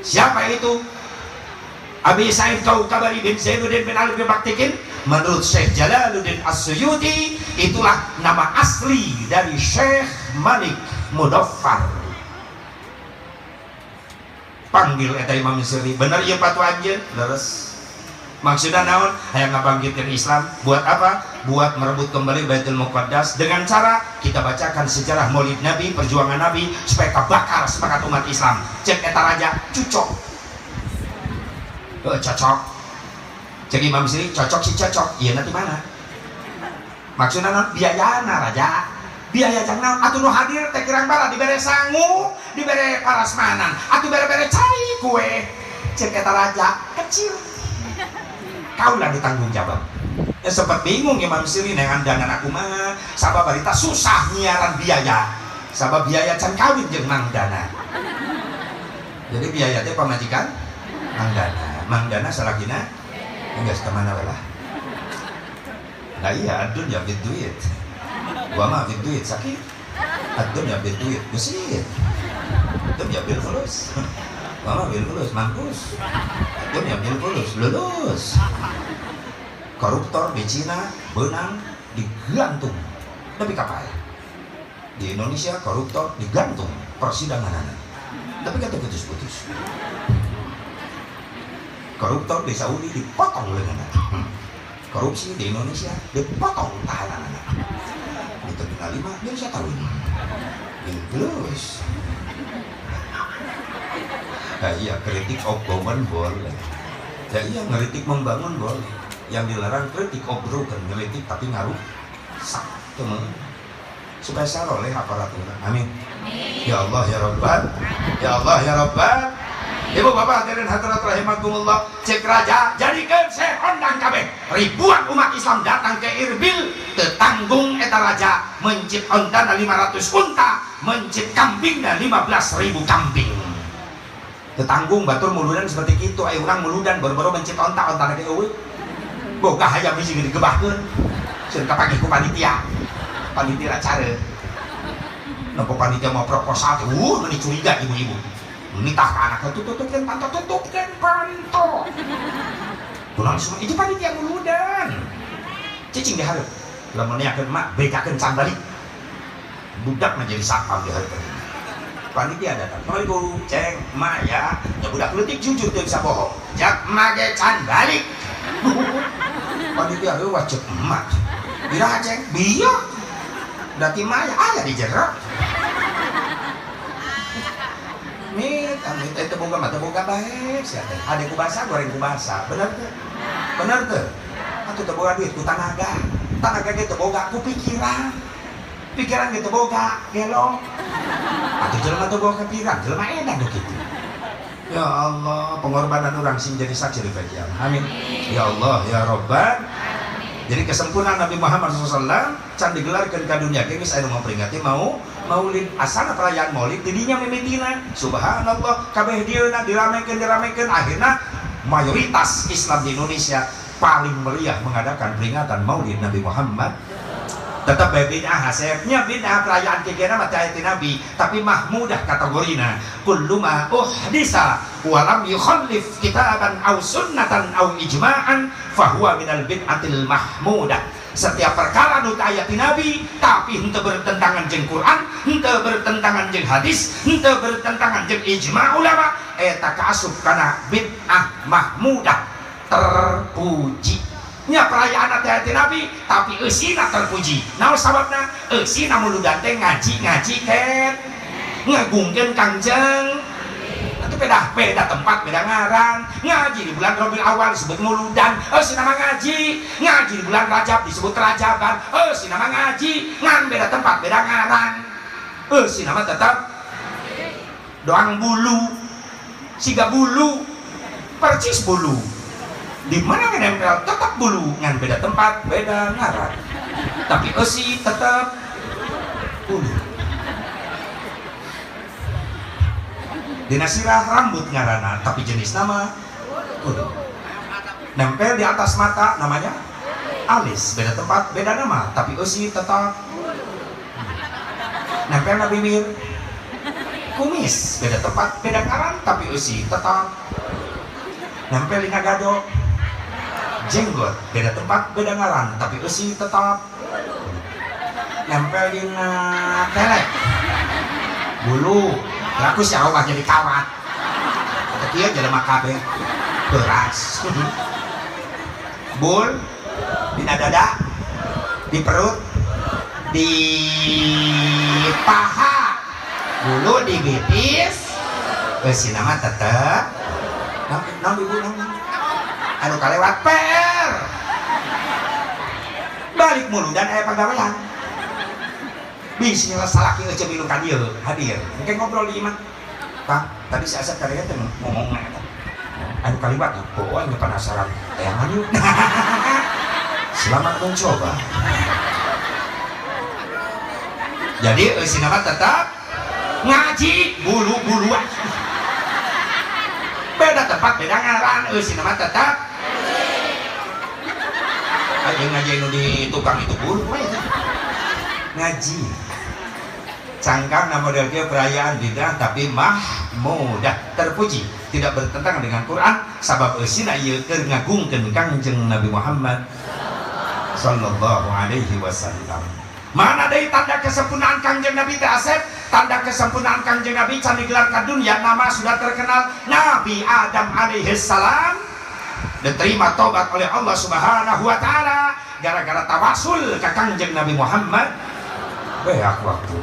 Siapa itu Abi Sa'id Kaukabari bin Zainuddin bin Ali bin Baktikin? Menurut Syekh Jalaluddin As-Suyuti, itulah nama asli dari Syekh Malik Mudaffar. Panggil eta Imam Sirri, bener ieu fatwa anjeun? Leres. Maksudna naon? Hayang ngabangkitkeun Islam. Buat apa? Buat merebut kembali Baitul Muqaddas dengan cara kita bacakan sejarah Maulid Nabi, perjuangan Nabi, supaya kebakar semangat umat Islam. Cek eta raja, cucok. Cocok. Cek Imam Sirri, cocok sih cocok. Iya nanti mana? Maksudna naon? Biayana raja. Biaya jang naon? Atuh nu hadir teh kirang bala dibere sangu, dibere parasmanan, atuh bere-bere cai kue. Cek eta raja, kecil. Kaulah ditanggung jawab. Ya sempat bingung Imam Sirri neangan dana aku mah, sabab barita susah nyiaran biaya. Sabab biaya can kawin jeung Mang Dana. Jadi biaya teh pamajikan Mang Dana. Mang Dana salakina geus ka mana lah. Nah iya, adunya bid duit. Gua mah bid duit sakit. Adunya bid duit gesit. Adunya bil fulus. Gua mah bil fulus mampus. Adunya bil fulus lulus. Koruptor di Cina benang digantung tapi kapal. Di Indonesia koruptor digantung persidangan anak. Tapi kata putus-putus. Koruptor di Saudi dipotong lengan. Korupsi di Indonesia dipotong tahanan anak. Di terminal 5 biar saya tahu ini. Terus. Nah, iya kritik of government boleh. Ya iya ngeritik membangun boleh. Yang dilarang kritik of broken, ngeritik tapi ngaruh sak temen. Supaya saroleh aparatur. Amin. Ya Allah ya Rabban. Ya Allah ya Rabban. Ibu bapak hadirin hadirat rahimakumullah. Cek raja jadikeun saya ondang kabeh. Ribuan umat Islam datang ke Irbil, tetanggung eta raja mencit ontana 500 unta, mencit kambingna 15.000 kambing. Tetanggung batur muludan seperti kitu, aya urang muludan baru-baru mencit onta, ontana ge eueuh. Boga hayam hiji digebahkeun. Sieun kapagih ku panitia. Panitia cara. Napa panitia mau proposal, meni curiga ibu-ibu. Nitah ke anaknya, tutupkan panto, tutupkan panto. Pulang semua, itu panitia muludan. Cicing diharap. Lamun niakeun mak, bejakeun can balik. Budak menjadi satpam di hareup. Panitia datang, assalamualaikum, ceng, mak ya. Ya budak leutik jujur teu bisa bohong. Jak mak ge can balik. Panitia heueuh cek emak. Iraha ceng, bieu. Berarti mak ya aya di jero. Amit, amit, itu boga mah, boga baik sia teh. Ade ku basa, goreng ku basa. Bener teu? Bener teu? Atuh teu boga duit ku tanaga. Tanaga ge teu boga ku pikiran. Pikiran ge teu boga, gelo. Atuh jelema teu boga pikiran, jelema edan nu kitu. Ya Allah, pengorbanan urang sing jadi saksi di bagian. Amin. Ya Allah, ya Rabban. Jadi kesempurnaan Nabi Muhammad SAW can digelarkeun ka dunia ge geus aya nu memperingati mau Maulid. Asana perayaan Maulid tidinya mimitina. Subhanallah, kabeh dieuna diramekeun akhirna mayoritas Islam di Indonesia paling meriah mengadakan peringatan Maulid Nabi Muhammad. Tetap bae bid'ah hasebnya bid'ah perayaan kegena mah teh Nabi, tapi mahmudah kategorina. Kullu ma uhdisa wa lam yukhallif kitaban aw sunnatan aw ijma'an fahuwa minal bid'atil mahmudah. Setiap perkara nu aya ti Nabi tapi henteu bertentangan jeung Quran, henteu bertentangan jeung hadis, henteu bertentangan jeung ijma' ulama, eta kaasup kana bid'ah mahmudah, terpuji. Nya perayaan teh Nabi tapi eusina terpuji. Naon sababna? Eusina muludan teh ngaji-ngaji ken ngagungkeun Kangjeng. Itu beda tempat, beda ngaran. Ngaji di bulan Rabiul Awal disebut muludan, eusina mah ngaji. Ngaji di bulan Rajab disebut Rajaban, eusina mah ngaji. Ngan beda tempat, beda ngaran. Eusina mah tetap doang bulu, siga bulu, percis bulu. Di mana nempel tetap bulu, ngan beda tempat, beda ngaran. Tapi eusi tetap bulu. Dina sirah rambut ngarana, tapi jenis nama bulu. Nempel di atas mata namanya alis, beda tempat, beda nama, tapi eusi tetap. Nempel na bibir kumis, beda tempat, beda ngaran, tapi eusi tetap. Nempel dina gado jenggot, beda tempat, beda ngaran, tapi eusi tetap. Nempel dina telek bulu, laku si awah jadi kawat. Kata kieu jelema kabeh beras. Bul dina dada, di perut, di paha, bulu di betis, eusi nama tetep. Naon ibu naon? Anu kalewat PR. Balik muludan aya pagawean. Bisi salaki euceum ilung ka dieu hadir. Mungkin ngobrol di imah. Kang, tadi si Asep karya teh ngomong eta. Anu kaliwat, oh aing penasaran. Tayangan yuk. Selamat mencoba. Jadi eusina mah tetap ngaji bulu-buluan. Beda tempat, beda ngaran, eusina mah tetap. Ayo ngaji nu di tukang itu bulu ngaji. Cangkang na model kieu perayaan bid'ah tapi mahmudah, terpuji, tidak bertentangan dengan Quran sabab eusina ieu keur ngagungkeun Kangjeng Nabi Muhammad sallallahu alaihi wasallam. Mana deui tanda kesempurnaan Kangjeng Nabi teh Asep? Tanda kesempurnaan Kangjeng Nabi can digelar ka dunia, nama sudah terkenal Nabi Adam alaihi salam diterima tobat oleh Allah Subhanahu wa taala gara-gara tawasul ka Kangjeng Nabi Muhammad. Beak waktu.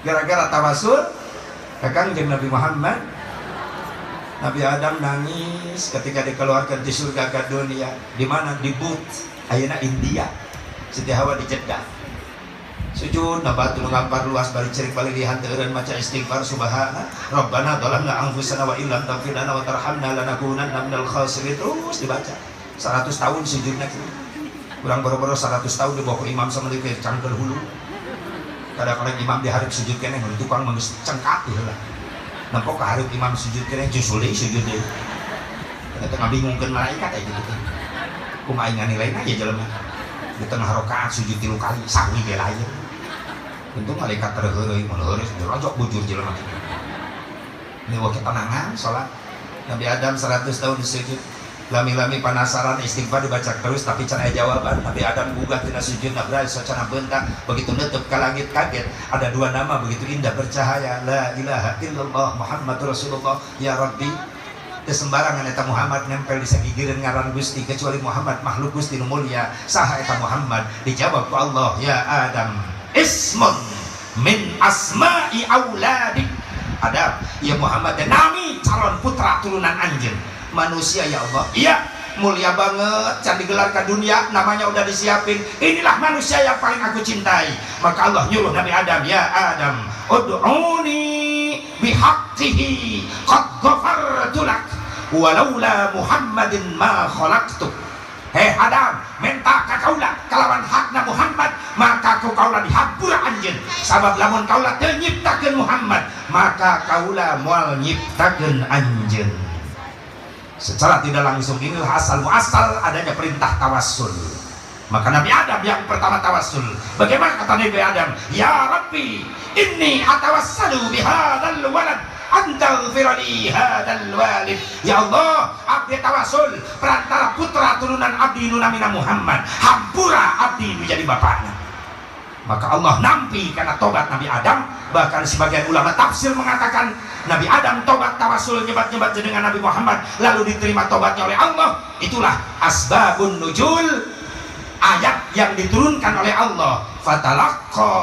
Gara-gara tawasul ka Kangjeng Nabi Muhammad, Nabi Adam nangis ketika dikeluarkan di surga ke dunia. Di mana? Di But, ayeuna India. Siti Hawa di Jeddah. Sujud nabatu nu ngampar luas bari cerik balik dihanteureun maca istighfar subhana rabbana dzalamna anfusana wa illam taghfir lana wa tarhamna lanakunanna minal khasirin. Terus dibaca 100 tahun sujudna kitu. Kurang boro-boro 100 tahun dibawa ke imam sama ke cangkel hulu. Kadang-kadang imam diharap sujud keneh mun tukang mah geus cengkat heula. Nempo ka hareup imam sujud keneh jusul deui sujud deui. Eta ngabingungkeun malaikat aya gitu teh. Kumaha aing nganilaina ya jelema. Di tengah rakaat sujud 3 kali sawi ge lain. Untung malaikat terheureuy mun heureuy rojok bujur jelema. Ini waktu ketenangan sholat. Nabi Adam 100 tahun sujud. Lami-lami penasaran istighfar dibaca terus tapi can aya jawaban. Nabi Adam gugah tina sujud nabra sacana bentak begitu nutup ka langit kaget ada dua nama begitu indah bercahaya, la ilaha illallah Muhammadur Rasulullah. Ya Rabbi, teu sembarangan eta Muhammad nempel di sagigireun ngaran Gusti kecuali Muhammad makhluk Gusti nu mulia. Saha eta Muhammad? Dijawab ku Allah, ya Adam, ismun min asma'i auladik. Adam, ya Muhammad dan nami calon putra turunan anjeun. Manusia ya Allah, iya mulia banget can digelar ke dunia, namanya udah disiapin, inilah manusia yang paling aku cintai. Maka Allah nyuruh Nabi Adam, ya Adam, ud'uni bihaqqihi qad ghafartu lak walaula Muhammadin ma khalaqtu. Hei Adam, minta ka kaula kalawan hakna Muhammad, maka ku kaula dihampura anjeun. Sabab lamun kaula teu nyiptakeun Muhammad, maka kaula moal nyiptakeun anjeun. Secara tidak langsung inilah asal muasal adanya perintah tawassul. Maka Nabi Adam yang pertama tawassul. Bagaimana kata Nabi Adam? Ya Rabbi, inni atawassalu bihadzal walad an taghfira li hadzal walid. Ya Allah, abdi tawasul perantara putra turunan abdi nu namina Muhammad, hampura abdi menjadi bapaknya. Maka Allah nampi karena tobat Nabi Adam. Bahkan sebagian ulama tafsir mengatakan Nabi Adam tobat tawasul nyebat-nyebat dengan Nabi Muhammad, lalu diterima tobatnya oleh Allah. Itulah asbabun nuzul, ayat yang diturunkan oleh Allah. Fatalaqqa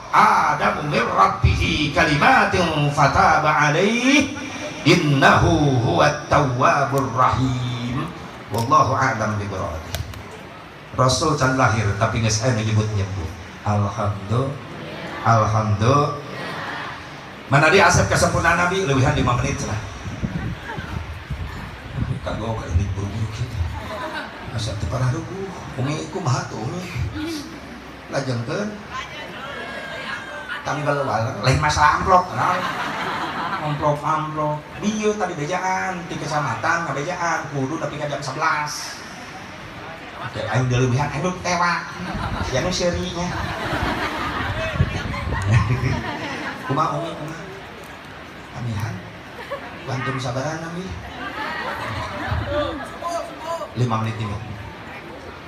Adamu min rabbih kalimatin fataba alaih innahu huwat tawwabur rahim. Wallahu a'lam bimuradihi. Rasul can lahir tapi geus aya nyebut-nyebut. Alhamdulillah. Alhamdulillah. Mana dia asep kesempurnaan Nabi leuwihan 5 menit cenah. Kagok ini buru-buru kieu. Asa teu parah ruguh. Umi kumaha tuh umi? Lajengkeun tanggal waler lain masalah amplop, kenal amplop amplop bieu tadi bejaan di kecamatan ngabejaan kudu tapi ka jam 11. Oke, aing dileuwihan aing tewa sia nu seurinya. Kumaha umi kumaha amihan bantu sabaran Nabi 5 menit ini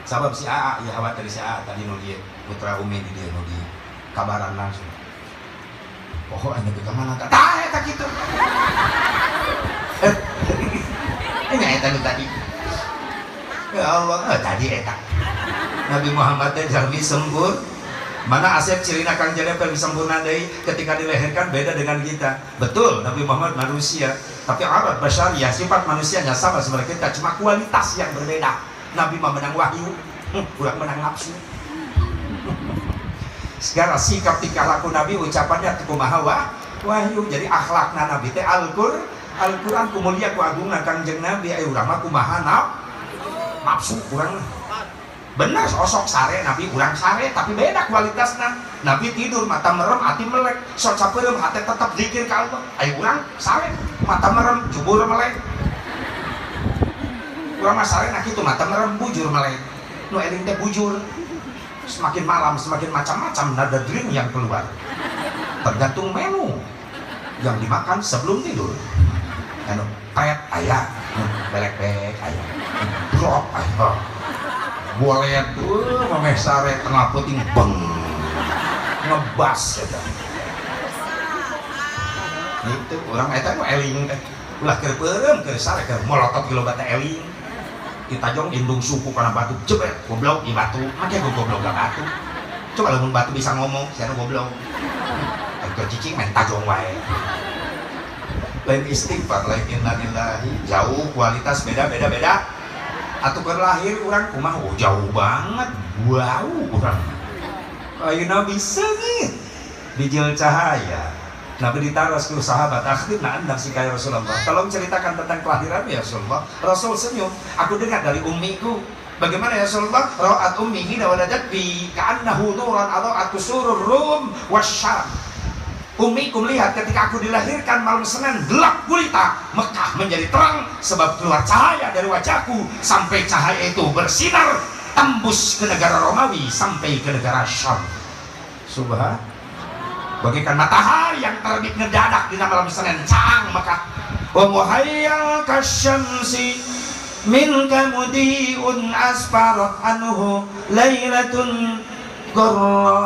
sabab si AA ya khawatir si AA tadi nu dieu putra umi di dieu nu di kabaran langsung. Oh, anu ke mana tah eta kitu. Ini eta nu tadi. Ya Allah, tadi eta. Nabi Muhammad teh jalmi sempur. Mana asep cirina Kang Jennifer sempurna deui ketika dilahirkan beda dengan kita. Betul, Nabi Muhammad manusia, tapi Arab basyariah, sifat manusianya sama seperti kita, cuma kualitas yang berbeda. Nabi mah menang wahyu, kurang menang nafsu. Segala sikap tingkah laku Nabi ucapannya kumaha wahyu. Jadi akhlakna Nabi teh Al-Qur'an kumulia ku agungna Kangjeng Nabi. Ayo urang mah kumaha nafsu urang. Bener sosok sare Nabi urang sare tapi beda kualitasna. Nabi tidur mata merem hati melek, sok capeureum hati tetap zikir ka Allah. Ayo urang sare mata merem jubur melek. Urang mah sare na kitu mata merem bujur melek. Nu eling teh bujur. Semakin malam semakin macam-macam nada drink yang keluar, tergantung menu yang dimakan sebelum tidur. Anu pret aya, belek-belek aya, drop aya, bolet tuh memeh sare tengah puting beng ngebas eta. Itu orang eta nu eling teh ulah keur peureum keur sare keur molotot ge loba teh eling. Ditajong indung suku kana batu jebret goblok di batu make goblok ka batu. Coba lamun batu bisa ngomong sia goblok. Keur cicing main tajong wae. Lain istighfar lain innalillahi, jauh kualitas beda beda beda. Atuh keur lahir urang kumaha? Oh, jauh banget. Wow urang. Ayeuna bisa nih bijil cahaya. Nabi ditaros ku sahabat, akhirna an nafsika ya Rasulullah. Tolong ceritakan tentang kelahiran ya Rasulullah. Rasul senyum. Aku dengar dari ummiku. Bagaimana ya Rasulullah? Ra'at ummi hina waladat bi ka'annahu nuran adha'at kusurur rum wasyam. Ummiku melihat ketika aku dilahirkan malam Senin gelap gulita, Mekah menjadi terang sebab keluar cahaya dari wajahku sampai cahaya itu bersinar tembus ke negara Romawi sampai ke negara Syam. Subhan. Bagaikan matahari yang terbit ngedadak di malam Senin caang Mekah. Wa muhayyal kasyamsi minka mudiun asfarat anhu lailatun gurra.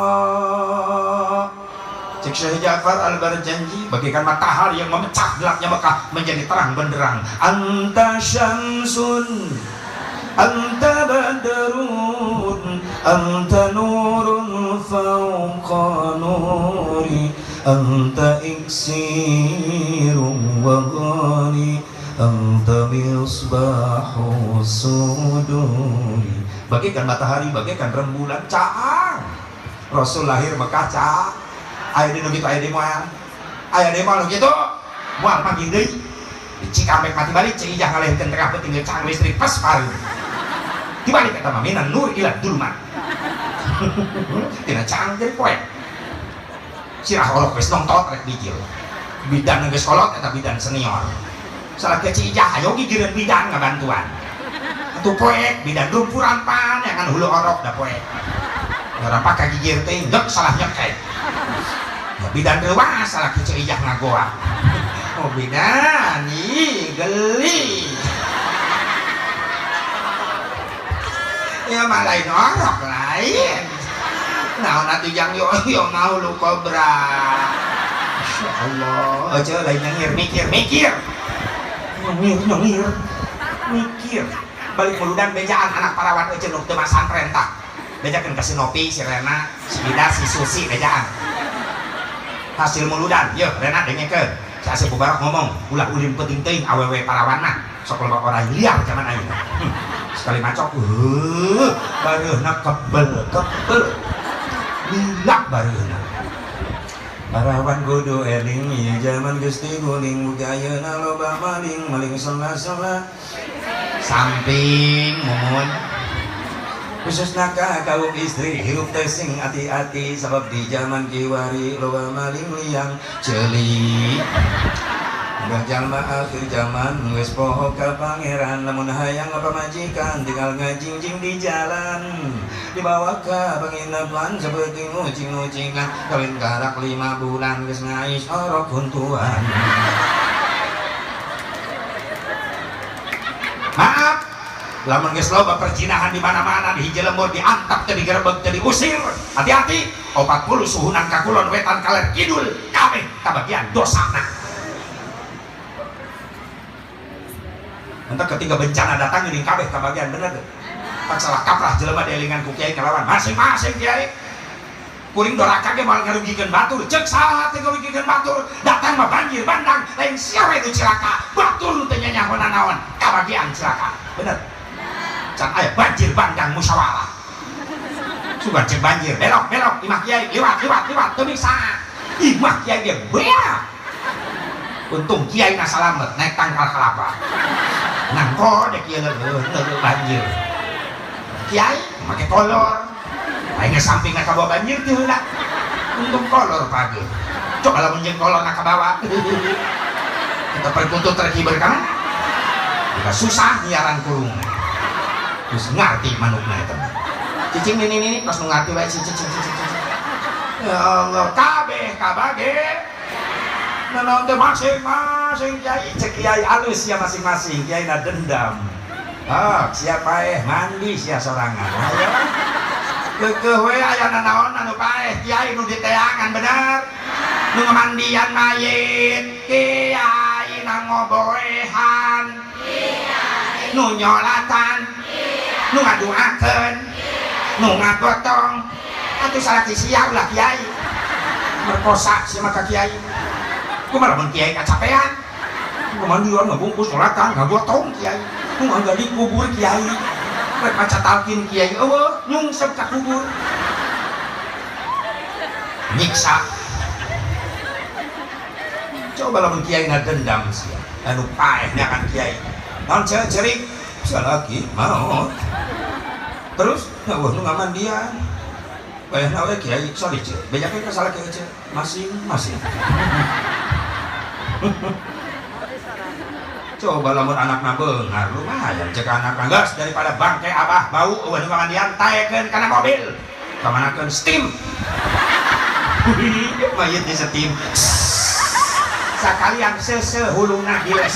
Cek Syekh Ja'far Al-Barjanji, bagaikan matahari yang memecah gelapnya Mekah menjadi terang benderang. Anta syamsun anta badrun anta nurun fawqa nuri anta iksirun wa ghani anta misbahu suduri. Bagaikan matahari, bagaikan rembulan caang. Rasul lahir Mekah caang. Aya di nu kitu, aya di moal. Aya di moal nu kitu. Moal manggih deui. Di Cikampek mati balik, Cik Ijah ngalehkeun tengah peuting caang listrik pas paru. Dibalik eta mah minan nur ila dulmat. Tina caang jadi poek. Sirah orok geus nongtot rek bijil. Bidan geus kolot eta bidan senior. Salah ke Cijah ayo gigireun bidan ngabantuan. Atuh poek bidan lumpuran pan yang hulu orok da poek. Ngarampak ka gigir teh geuk salah nyekek. Ya bidan reuas salah ke Cijah ngagoa. Oh bidan ih geli. Ya mah lain orok lain. Naon atuh jang yo yo mau lu kobra. Masya Allah, aja lain nyengir mikir mikir. Nyengir nyengir mikir. Balik muludan bejaan anak parawan aja nu teu masantren tah. Bejakeun ka si Nopi, si Rena, si Bida, si Susi bejaan. Hasil muludan, yeuh Rena dengekeun. Si Asep Mubarak ngomong, ulah ulin penting teuing awewe parawan mah. Sok loba orang liar zaman ayeuna. Sekali macok, bareuhna kebel kebel. Lilak bareuhna. Parawan kudu eling ieu jaman geus tiguling muga ayeuna loba maling maling sela-sela samping mumun. Khususna ka kaum istri hirup teh sing ati-ati sabab di jaman kiwari loba maling liang ceuli. Udah jalma akhir zaman geus poho ka pangeran lamun hayang pamajikan tinggal ngajingjing di jalan dibawa ka penginapan seperti ngucing-ngucingan kawin karak 5 bulan geus ngais orok huntuan. Maaf, lamun geus loba perzinahan di mana-mana di hiji lembur diantap teu digerebeg teu diusir. Hati-hati, 40 suhunan ka kulon wetan kaler kidul kabeh kabagian dosana. Entah ketika bencana datang ini kabeh kabagian bener tuh. Pak salah kaprah jelema dielingan ku kiai ngelawan masing-masing kiai. Kuring doraka ge moal ngarugikeun batur, ceuk saha teh ngarugikeun batur, datang mah banjir bandang, lain siapa itu cilaka, batur nu teu nyanyaho nanaon, kabagian cilaka. Bener. Can aya banjir bandang musyawarah. Sugan ceuk banjir, belok belok imah kiai liwat liwat liwat teu bisa. Imah kiai ge beak. Untung kiai na salamet naik tangkal kelapa. Nangko dek ieu leueuh banjir. Kiai make kolor. Aing sampingna ka bawa banjir teh heula. Untung kolor page. Coba lamun jeung kolor na ka bawa. Kita perkutut terhibur ka mana? Kita susah nyiaran kurung. Terus ngarti manukna eta. Cicing nini nini pas nu ngarti wae cicing cicing cicing. Ya Allah kabeh kabage. Nanaon teh masing-masing kiai cek kiai alus ya masing-masing kiai na dendam. Ah, siapa mandi sia sorangan. Ayo. Keukeuh we aya nanaon anu paeh kiai nu diteangan bener. Nu ngamandian mayit kiai na ngoboehan. Nu nyolatan. Nu ngaduakeun. Nu ngagotong. Atuh salah sia ulah kiai. Merkosa sia maka kiai. Kumaha lamun kiai kacapean? Ngamandian ngabungkus nyolatan ngagotong kiai. Nu nganggali kubur kiai. Rek maca talqin kiai eueuh nyungsep ka kubur. Nyiksa. Coba lamun kiai na dendam sia. Anu paehnya kan kiai. Naon cerik? Salaki maot. Terus eueuh nu ngamandian. Paehna we kiai sorry ceu. Bejakeun ka salaki ceu. Masing-masing. Coba lamun anakna beunghar lumayan cek anak geus daripada bangke abah bau eueuh nu ngamandian taekeun kana mobil kamanakeun steam. Mayit di steam sakalian seuseuh huluna diles.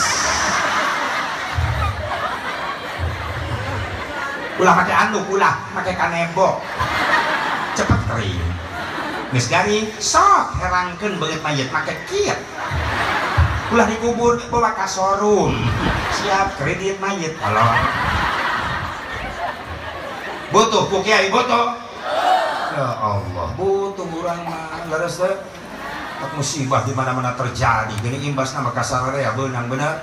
Ulah make anduk ulah make kanebo cepet kering geus garing sok herangkeun beungeut mayit make kieu. Ulah dikubur bawa ka showroom siap kredit mayit tolong. Butuh ku kiai butuh. Ya Allah butuh urang mah leres teh. Tak musibah di mana-mana terjadi geuning imbasna mah kasararea beunang bener.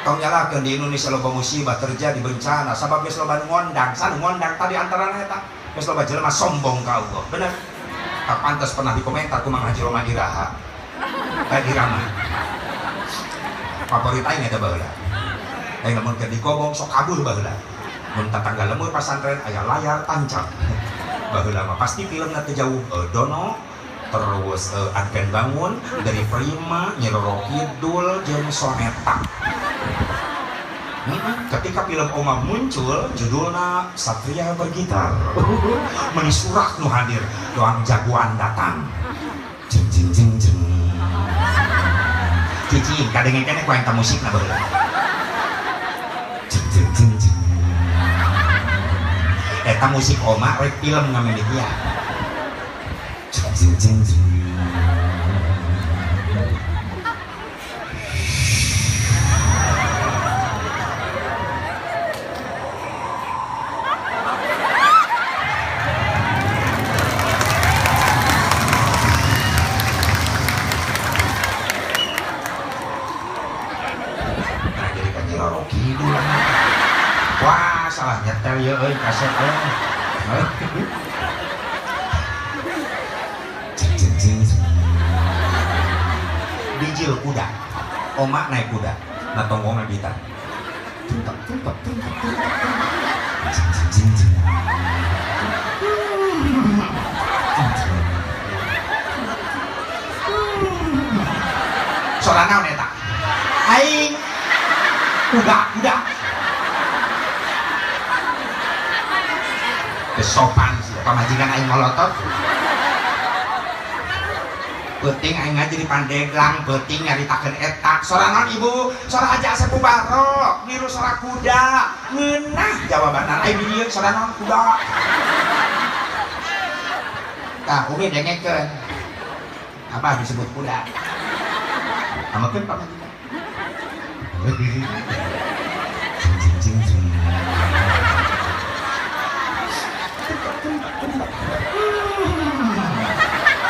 Tong nyalakeun di Indonesia loba musibah terjadi bencana sabab geus loba ngondang san ngondang tadi antarana eta geus loba jelema sombong ka Allah bener. Tak pantas pernah dikomentar ku Mang Haji Roma Iraha. Irama. Favorit aing eta baheula. Aing lamun keur dikobong sok kabur baheula. Mun tatangga lembur pasantren aya layar tancap. Baheula mah pasti filmna teu jauh Dono terus Adven Bangun dari Prima, Nyi Roro Kidul jeung Soneta. Ketika film Oma muncul judulna Satria Bergitar. Meni surak nu hadir, doang jagoan datang. Jeng jeng jeng jeng. Cicing kadenge keneh ku aing ta musikna baheula. Jeng jeng jeng jeng. Eta musik Oma rek film ngamimitian. Jeng jeng jeng jeng. Nah, jadi kan Nyi Roro Kidul. Wah, salah nyetel ya euy kaset euy. Jeng jeng jeng jeng. Dijil kuda. Oma naik kuda. Nah tonggongna gitar. Tuntak tuntak tuntak tuntak. Jeng jeng jeng jeng. Sora naon eta? Aing. Kuda, kuda. Kesopan sih, pamajikan aing ngolotot. Peuting aing ngaji di Pandeglang, peuting nyaritakeun eta. Sora naon ibu? Sora Haji Asep Mubarok, niru sora kuda. Ngeunah jawabanna aing di dieu sora naon kuda. Tah, umi dengekeun. Apa disebut kuda? Amekeun pamajikan. Jeng jeng jeng jeng.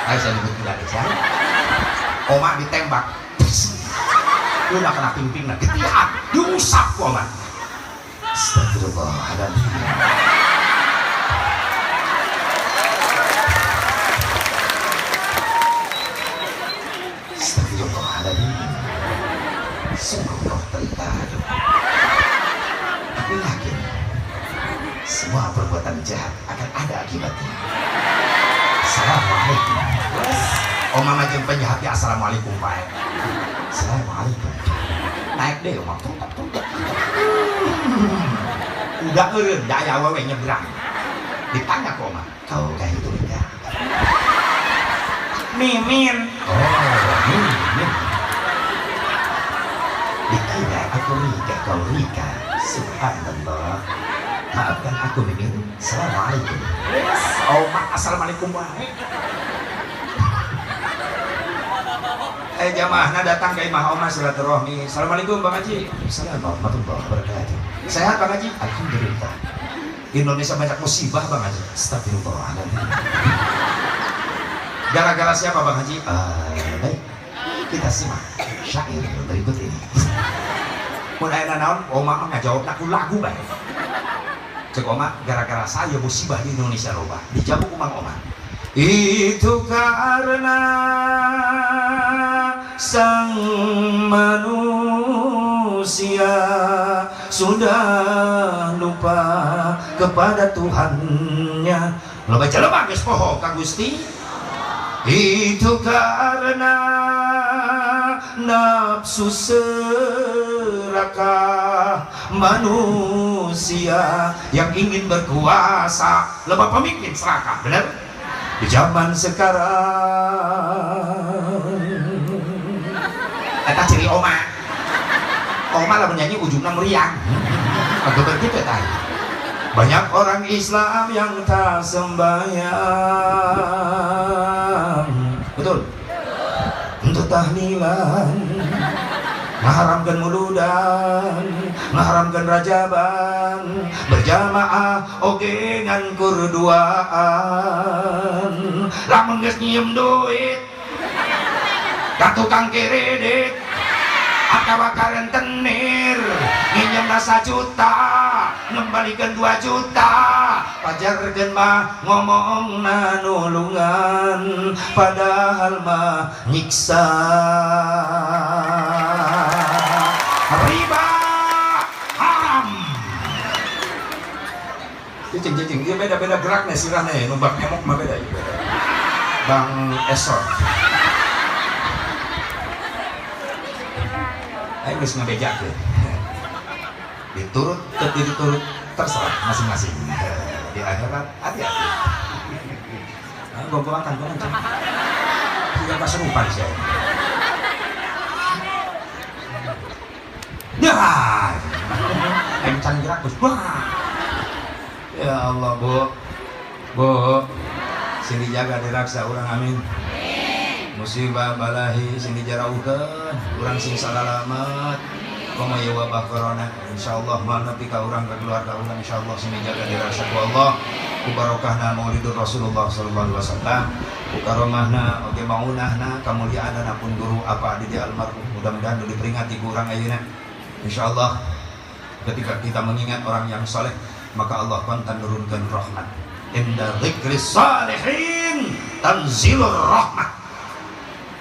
Ayo saya nyebut kuda deh, saya. Oma ditembak. Udah kena pimpin, getihan, diusap ku oma. Astagfirullahaladzim. Astagfirullahaladzim. Sungguh kau terlalu. Aku yakin semua perbuatan jahat akan ada akibatnya. Assalamualaikum. Oma mah jeung penjahat ya assalamualaikum bae. Assalamualaikum. Naik deh oma. Tung tung tung tung. Udah eureun da aya awewe nyebrang. Ditanya ku oma, "Kau kayak itu enggak?" Mimin. Oh, Mimin. Dikira aku Rika, kau Rika. Subhanallah. Maafkan aku Mimin. Assalamualaikum. Yes. Oma assalamualaikum wae. Jamaahna datang ke imah Oma silaturahmi. Assalamualaikum Bang Haji. Assalamualaikum warahmatullahi wabarakatuh. Sehat Bang Haji? Alhamdulillah. Indonesia banyak musibah Bang Haji. Astagfirullahaladzim. Gara-gara siapa Bang Haji? Baik, kita simak syair berikut ini. Mun aya naon, Oma mah ngajawab ku lagu bae. Cek Oma, gara-gara saya musibah di Indonesia loba. Dijawab ku Mang Oma. Itu karena sang manusia sudah lupa kepada Tuhannya. Loba jelema geus poho ka Gusti. Itu karena nafsu serakah manusia yang ingin berkuasa. Loba pemimpin serakah, bener? Di zaman sekarang eta ciri Oma. Oma lah menyanyi ujungnya meriang. Agak begitu eta. Banyak orang Islam yang tak sembahyang. Betul? Untuk tahlilan, mengharamkan muludan, mengharamkan rajaban, berjamaah oge ngan kurduaan. Lamun geus nyiem duit ka tukang kredit atawa ka rentenir, nginjem 1 juta ngembalikan 2 juta, pajarkeun mah ngomongna nulungan padahal mah nyiksa. Riba haram. Cicing cicing dia beda-beda geraknya sirahnya numbak emok mah beda ya beda. Bang Esor. Ayo geus ngabejakeun. Diturut teu diturut terserah masing-masing. Di akhirat hati-hati. Nah, gonggongan kan tidak keserupan saya. Ya, encan gerak terus. Wah. Ya Allah, Bu. Bu. Sing dijaga diraksa urang amin. Musibah balahi sing dijaraukeun, urang sing salalamet. Komo ye wabah corona, insyaallah moal nepi ka urang ka keluarga urang insyaallah sing dijaga diraksa ku Allah. Ku barokahna maulidur Rasulullah sallallahu alaihi wasallam, ku karomahna oge maunahna kamuliaanna pun guru apa di almarhum mudah-mudahan diperingati ku urang ayeuna. Insyaallah ketika kita mengingat orang yang soleh maka Allah kontan nurunkan rahmat. Inda dzikris salihin tanzilur rahmat.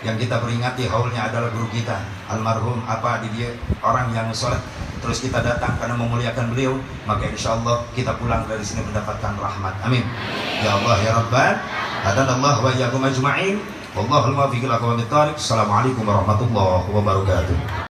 Yang kita peringati haulnya adalah guru kita almarhum apa di dia orang yang soleh, terus kita datang karena memuliakan beliau, maka insyaallah kita pulang dari sini mendapatkan rahmat. Amin ya Allah ya Rabban. Hadanallah wa iyyakum ajma'in. Wallahul muwaffiq ila aqwamit thariq. Assalamualaikum warahmatullahi wabarakatuh.